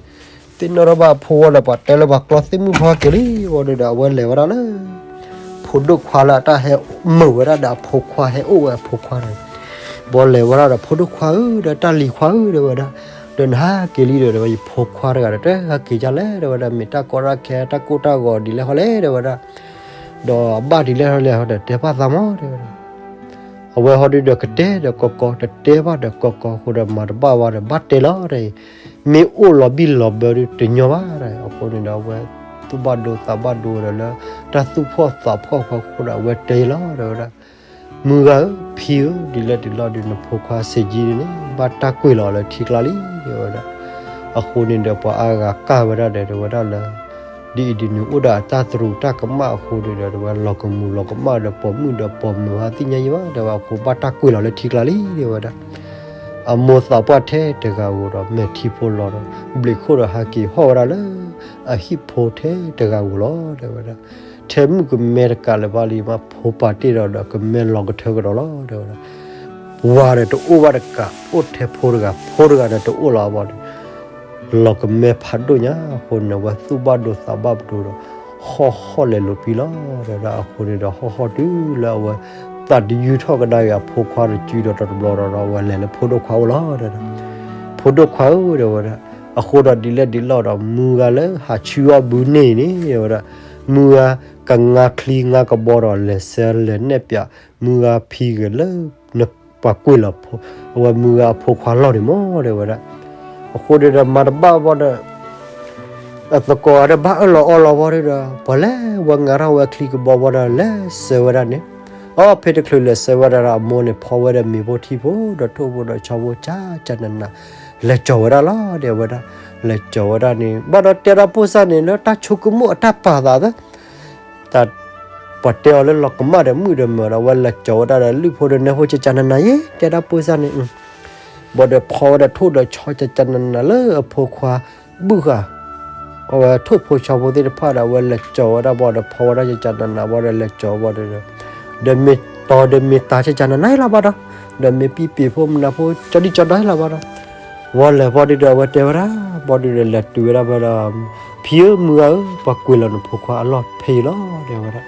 သ့ၣ်နီၣ်ထီၣ်ဘၣ်အဖိဝဲဒီး ပှၤတဲလၢပှၤကျီသ့ၣ်မုၣ်ဖီက့ၤလံ ဘီဒုဒီး အဝဲလဲၤဝဲဒၣ်လၢ ဖိဒိၣ်ခွါလၢအတၢ်ဟဲမုာ်ဝဲဒၣ်ဒီးအဖိခွါ ဟဲအိၣ်ဝဲအဖိခွါန့ၣ်, ဘီလဲၤဝဲဒၣ်ဒီး ဖိဒိၣ်ခွါဧၢ ဒီးတၢ်လံၤခွါဧၢ တဲဝဲဒၣ်, ဒီးနဟးက့ၤလံဒီး ယဖိခွါတဂၤဒီး တဟးက့ၤဒ်လဲၣ် တဲဝဲဒၣ်, မ့ၢ်တၢ်ကီတၢ်ခဲတၢ်ကိၢ်တၢ်ဂီၤဒ်လဲၣ်ဃီလဲၣ် တဲဝဲဒၣ်, ဒီးအဘၣ်ဒ်လဲၣ်ဃီလဲၣ်ဒီး တဲဘၣ်သးမး တဲဝဲဒၣ်. အဝဲဟီဒုဒီးကတဲဒီးကီကီ တတဲဘၣ်ဒီးကီကီအဃိဒီး မၤတဘၣ်ဝဲဒီး ဘၣ်တဲလီၤဒီး မ့ၢ်အိၣ်လီၤဘံၣ်လီၤဘၢဒီးတညီဘၣ်ဒီး အဃိန့ၣ်ဒီး အဝဲသူၣ်ဘၣ်ဒိသးဘၣ်ဒိဒီးလၢ တၢ်သူၣ်ဖှီၣ်သးဖှီၣ်အဖီခိၣ်ဒီး အဝဲတဲလီၤ တဲဝဲဒၣ်, မုၢ်ဂၤဧၢ ဖံဧၢ ဒ်လဲၣ်ဒ်လဲၣ်ဒီး နဖိခွါစ့ၢ်ကီးန့ၣ် ဘၣ်တၢ်ကွံာ်လီၤလၢထံကျါလံ တဲဝဲဒၣ်. အဃိန့ၣ်ဒီး ပှၤအါဂၤကၢ်ဝဲဒၣ်ဒီး တဲဝဲဒၣ်လၢ ဒ်အံၤဒ်နုၤ အိၣ်ဒီးအတၢ်သရူးတၢ်ကမၣ်အဃိန့ၣ်ဒီး တဲဝဲလီၤကမူၤလီၤကမၣ်ဒီး ပိာ်မုၣ်ဒီးပိာ်မုၣ်ဟးသ့ၣ်ညါယံၤဘၣ် တဲဝဲ အဃိဘၣ်တၢ်ကွံာ်လီၤလၢထံကျါလံ တဲဝဲဒၣ်. အမိၢ်သးပှၢ်ထဲတဂၤဧိၤဒီး မဲာ်ထံဖိလီၤဒီး ဘျံးခိၣ်ဒီးဟးက့ၤဟီၣ်ဝဲဒၣ်လၢ အဟံၣ်ဖိထဲတဂၤဧိၤလီၤ တဲဝဲဒၣ်. ထဲမုၣ်ကမဲတကးလၢၤဘၣ်လံမး ဖိပာ်တ့ၢ်ဒီးဒီး ကမဲလီၤကထၢကဒီးလီၤ တဲဝဲဒၣ်. ဝၤဒီးတအိၣ်ဘၣ်တကး အိၣ်ထဲဖိတဂၤ ဖိတဂၤဒီးတအိၣ်လၢၤဘၣ်ဒီး လီၤကမဲဖးဒိၣ်ညါအဃိန့ၣ် အဝဲသူၣ်ဘၣ်ဒိသးဘၣ်ဒိဒီး ဟီၣ်ဟီၣ်လဲၤလိာ်ကွံာ်လီၤ တဲဝဲဒၣ်. အဃိန့ၣ်ဒီး ဟီၣ်ဟီၣ်တုၤလၢအဝဲ သးတယုၢ်ထီၣ်ကဒါက့ၤအဖိခွါတစုဒီးတဘျီဒီး အဝဲလဲၤလၢဖိဒိၣ်ခွါအိၣ်လီၤ တဲဝဲဒၣ်. ဖိဒိၣ်ခွါဧၢ တဲဝဲဒၣ်, အဃိဒီးဒ်လဲၣ်ဒ်လဲၣ်ဒီး မုၢ်ဂၤလၢဟးဆူအီၣ်ဘုန့ၣ်န့ၣ် တဲဝဲဒၣ်, မုၢ်ဂၤကငါချံငါကဘီဒီး လဲၤဆဲးလဲၤနဲၣ်ပၠး မုၢ်ဂၤဖံဂ့ၤလၢ နပှၤကွံာ်လီၤ အဝဲမုၢ်ဂၤအဖိခွါလီၢ်န့ၣ်မး တဲဝဲဒၣ်. အဃိန့ၣ်ဒီး မၤတဘၣ်ဘၣ်ဒီး အသကိးဒီးဘၣ်အၢၣ်လီၤအီလီၤဘၣ်ဒီး ပှၤလဲၤဝဲငါထီၣ်ဝဲချံကဘီဘၣ်ဒီး လဲၤဆဲးဝဲဒၣ်န့ၣ်, အဖဲတချုးလဲၤဆဲးဝဲဒၣ်ဒီး အမိၢ်န့ၣ်ဖီဝဲဒီးမ့ၤဖိထံဖိဒီးထိၣ်ဖိဒီးဆီဖိ ကၢ်ကၢ်နးနး လဲၤကၠီၤဝဲဒၣ်လီၤ တဲဝဲဒၣ်. လဲၤကၠီၤဝဲဒၣ်န့ၣ် ဘၣ်ဒီးတဲဒၣ်ပိၢ်စၢ်န့ၣ် လၢတၢ်ဆိကမိၣ်အတၢ်ပာ်သးသၢ တၢ် ပှၤတဲအီၤလၢလီၤကမၣ်ဒီးမုၣ်ဒီးမၢၤဒီး အဝဲလဲၤကၠီၤဝဲဒၣ်ဒီး လုၢ်ဖိဒီးနၢဖိကၢ်ကၢ်နးနးယဲ တဲဒၣ်ပိၢ်စၢ်န့ၣ်, ဘၣ်ဒီးဖီဝဲဒၣ်ထိၣ်ဒီးဆီကၢ်ကၢ်နးနးလၢအဖိခွါ ဘုၣ်ဃာ် အဝဲထိၣ်ဖိဆီဖိသ့ၣ်တဖၣ်ဒီး အဝဲလဲၤကၠီၤဝဲဒၣ်ဘၣ်ဒီး ဖီဝဲဒၣ်ကၢ်ကၢ်နးနးဘၣ်ဒီး လဲၤကၠီၤဘၣ်ဒီး ဒီးမ့ၢ်တီဒီးမ့ၢ်တၢ်ကၢ်ကၢ်နးနးလီၤဘၣ်ဒီး ဒီးမ့ၢ်ပံၤပ့ၤဖိမနၤဖိ ကၠီဒံကၠီဒီလီၤဘၣ်ဒီး ဝဲလဲၤဘီဒုဒီး အဝဲတဲဝဲဒၣ် ဘီဒုဒီး လဲၤတုၤဝဲဒၣ်ဘၣ်ဒီး ဖံဧၢ မုၢ်ဂၤဧၢ ပှၤကွံာ်လီၤနဖိခွါအလီၢ်ဖဲအံၤလီၤ တဲဝဲဒၣ်.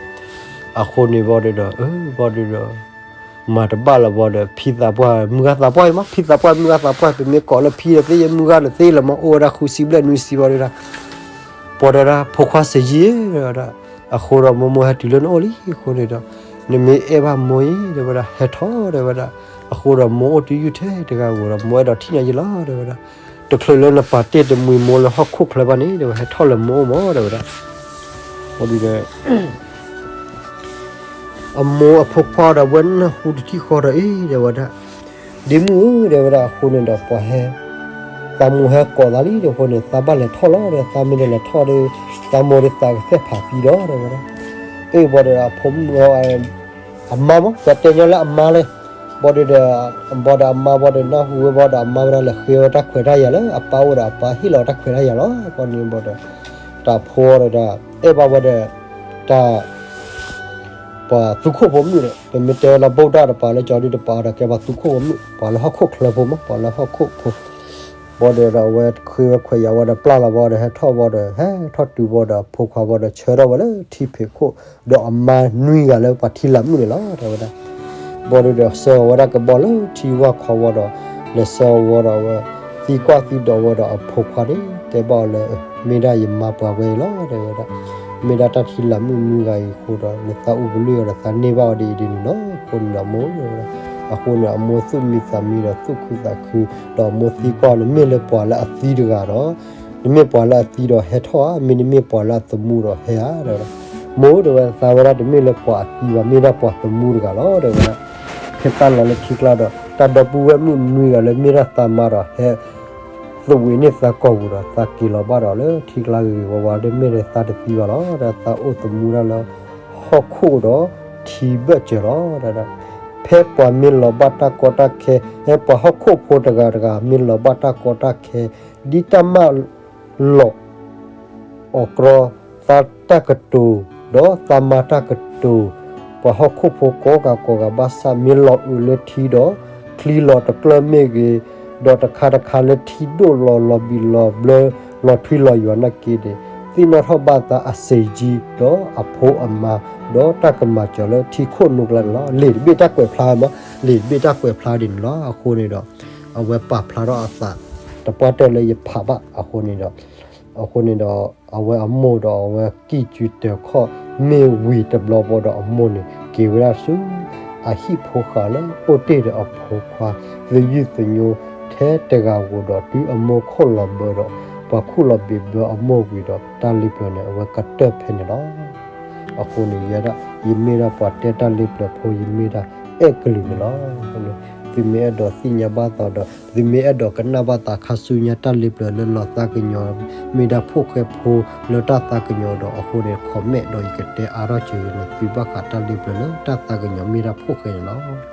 အဃိန့ၣ်ဘီဒုဒီး အၢ ဘီဒုဒီး မၤတဘၣ်လၢၤဘၣ်ဒီး ဖံသးပှၢ်မုၢ်ဂၤသးပှၢ်အံၤမး, ဖံသးပှၢ်မုၢ်ဂၤသးပှၢ် ပမ့ၢ်ကိးလၢဖံဒီးသ့ ယမုၢ်ဂၤဒီးသ့လၢၤမး, အိၣ်ဝဲဒၣ်ဃုဆံဘျဲၣ်နွံဆံဘၣ်ဒီး ပှၤတဲဒၣ် ဖိခွါစ့ယံၤ တဲဝဲဒၣ်, အဃိဒီးမိၢ်မိၢ်ဟဲတုၤလၢနအိၣ်လံအဃိန့ၣ်ဒီး နမ့ၢ်အဲၣ်ဘၣ်မိၢ်အံၤ တဲဝဲဒၣ် ဟဲထီၣ် တဲဝဲဒၣ်, အဃိဒီးမိၢ်အိၣ်တယုၢ်ထဲတဂၤဧိၤဒီး မိၢ်အဲၣ်ဒိးထံၣ်ညါယံၤလီၤ တဲဝဲဒၣ်, တချုးလၢနပာ်တ့ၢ်တမှံၤမိၢ်လၢဟီၣ်ခိၣ်ချၢဘၣ်န့ၣ် တဲဝဲ ဟဲထီၣ်လၢမိၢ်အိၣ်မး တဲဝဲဒၣ်, အဃိဒီး အမိၢ်အဖိခွါဒီးဝဲနၢ်ဟူတထံၣ်ဃီဒီး အ့ တဲဝဲဒၣ်, ဒ့မုၣ်ဧၢ တဲဝဲဒၣ်, အဃိန့ၣ်ဒီးပှၤဟဲ သးမိၢ်ဟဲကိးသးလံဒီး အဃိန့ၣ် သးဘၣ်လဲၤထီၣ်လီၤဒီး သးမ့ၢ်တလဲၤထီၣ်ဒီး သးမိၢ်ဒီးသးကသ့ၣ်ဖးသံဒီး တဲဝဲဒၣ်, အ့ ဘၣ်ဒီးအဖိမုၣ် အမါမး ပှၤတဲညီလၢအမါလဲၣ်, ဘၣ်ဒီး ဘၣ်ဒီးအမါဘၣ်ဒီး နၢ်ဟူဝဲဘၣ်ဒီးအမါဝဲဒၣ် လဲၤဃ့ဝဲတၢ်ခွဲးတၢ်ယာ်လၢအပၢ်အိၣ်ဒီး အပၢ်ဟ့ၣ်လီၤတၢ်ခွဲးတၢ်ယာ်လီၤ, ဘၣ်န့ၣ်ဘၣ်ဒီး တၢ်ဖိဒီး အဲၣ်ဘၣ်ဝဲဒီး တၢ် ပှၤသူခိၣ်ဖိမုၣ်ဒီး ပမ့ၢ်တဲလၢ ဗုဒ္ဓ တပာ်လၢကၠီဒုတပာ်ဒီး ကဲပှၤသူခိၣ်ဖိမုၣ် ပှၤလၢဟီၣ်ခိၣ်ချၢဖိမး ပှၤလၢဟီၣ်ခိၣ်ဖိ, ဘၣ်ဒီးဒီးအဝဲဃ့ဝဲခွဲးယာ်ဝဲဒီးပျၢ်လီၤဘၣ်ဒီး ဟဲထီၣ်ဘၣ်ဒီး ဟဲထီၣ်တုၤဘၣ်ဒီးအဖိခွါဘၣ်ဒီး ဆၢထီၣ်ဝဲလၢထံဖံးခိၣ် ဒီးအမါနွံဂၤလၢပှၤထံလၤမုၣ်န့ၣ်လီၤ တဲဝဲဒၣ်, ဘၣ်ဒီးဒီးဆှၢအီၤဝဲဒၣ်ကဘီလၢထံဝၢ်ခီဝဲဒီး လဲၤဆှၢအီၤဝဲဒီးအဝဲ သံကွၢ်သံဒိးဝဲဒီးအဖိခွါန့ၣ် တဲဘၣ်အီၤလၢ မ့ၢ်ဒၣ်ယမါပှၤဝဲအံၤလီၤ တဲဝဲဒၣ်, မ့ၢ်ဒၣ်တၢ်ထံလၤမုၣ်နွံဂၤအံၤအဃိဒီး နသးအိၣ်ပလုၢ်အီၤဒီး သးန့ၢ်ဘၣ်အီၤဒ်အံၤဒ်န့ၣ်လီၤ, အဃိန့ၣ်ဒီးအမိၢ် အဃိန့ၣ် အမိၢ်သူၣ်မံသးမံဒီးသူၣ်ခုသးခု, ဒီးအမိၢ်သံကွၢ် နမ့ၢ်လၢပှၤလၢအသံတဂၤဒီး နမ့ၢ်ပှၤလၢအသံဒီးဟဲထီၣ်ဧါ, မ့ၢ်နမ့ၢ်ပှၤလၢအသမူဒီးဟဲဧါ တဲဝဲဒၣ်, မိၢ် တဲဝဲ သးဝဲဒၣ်တမ့ၢ်လၢပှၤအသံဘၣ်, မ့ၢ်ဒၣ်ပှၤသမူတဂၤလီၤ တဲဝဲဒၣ်, ဖဲသးလီၤလၢထံကျါဒီး တၢ်ဒီပုၢ်ဝဲၢ်မုၣ်နွံဂၤလၢမ့ၢ်ဒၣ်သးမါဒီးဟဲ သဝံးန့ၢ်သးကိာ်ပူၤဒီး သးက့ၤလီၤဘၣ်ဒီးလၢထံကျါဂ့ၤဂ့ၤဝါဝါ ဒီးမ့ၢ်ဒီးသးတသံဘၣ်လီၤ, ဒီးသးအိၣ်သမူဒၣ်လၢဟီၣ်ခိၣ်ဒီးထံဘၢၣ်စၢၤလီၤ, ဖဲပှၤမ့ၢ်လီၤဘၣ်တၢ်ကီတၢ်ခဲ, ဖဲပှၤဟီၣ်ခိၣ်ဖိတဂၤတဂၤ မ့ၢ်လီၤဘၣ်တၢ်ကီတၢ်ခဲ ဒ်တၢ်မၢလီၤ အီၤကြီ သးတၢ်ကတိၤ ဒီးသးမါတၢ်ကတိၤ, ပှၤဟီၣ်ခိၣ်ဖိကိးဂၤကိးဂၤဘၣ်ဆၣ် မ့ၢ်လီၤအုးလၢထံဒီး ချံလီၤတကျၢၢ်မ့ၢ်ဂ့ၤ, ဒီးတခါတခါလၢထံဒိၣ်လီၤ လီၤဘံၣ်လီၤဘျၢ လီၤထွံလီၤယွၤနာ်က့ဒီး သ့ၣ်နီၣ်ထီၣ်ဘၣ်သးအစ့ၢ်ကီး ဒီးအဖိအမါ ဒီးတၢ်ကမၤစၢၤလၢထံခိၣ်နူာ်ကျါန့ၣ်လီၤ. လံာ်တဘ့ၣ်တၢ်ကွဲးဖျါမး, လံာ်တဘ့ၣ်တၢ်ကွဲးဖျါဒ်န့ၣ်လီၤ. အဃိန့ၣ်ဒီး အဝဲပာ်ဖျါထီၣ်အသး တပှၢ်တၢၢ်လၢယဖးဘၣ်အဃိန့ၣ်ဒီး အဃိန့ၣ်ဒီး အဝဲအမိၢ်ဒီးအဝဲကံၣ်စုတၢၤခီၣ် မ့ၢ်ဝံၤတဘျီဘၣ်ဒီးအမိၢ်န့ၣ် က့ၤဝဲဒၣ်ဆူ အဟံၣ်ဖိဃာ်လၢအိၣ်တ့ၢ်ဒီးအဖိခွါ သယုၢ်သညိ ထဲတဂၤဧိၤဒီး တုၤအမိၢ်ခိၣ်လီၤဘၢဒီး ပှၤခူၣ်လီၤဘ့ၣ်ဘၢအမိၢ်ဝံၤဒီး တၢ်လ့ပျၢၤန့ၣ် အဝဲကတၢၢ်ဖဲန့ၣ်လီၤ. အဃိန့ၣ် ယဲဒၣ် ယမ့ၢ်ဒၣ်ပှၤတဲတၢ်လ့ပျၢၤဖိ ယမ့ၢ်ဒၣ်အဲၣ်ကလုာ်န့ၣ်လီၤ. သုမ့ၢ်အဲၣ်ဒိးသ့ၣ်ညါဘၣ်သးဒီး သုမ့ၢ်အဲၣ်ဒိးကနၣ်ဘၣ်သးခါဆူညါတၢ်လ့ပျၢၤလၢလီၤသးကညီၤ မ့ၢ်ဒၣ်ဖိၣ်ဃဲဖိလၢတၢ်သးကညီၤဒီး အဃိန့ၣ် comment ဒီးယကတဲအါထီၣ်စၢၤန့ၣ် သုဘၣ်ဃးတၢ်လ့ပျၢၤလၢတၢ်သးကညီၤမ့ၢ်ဒၣ်ဖိၣ်ဃဲန့ၣ်လီၤ.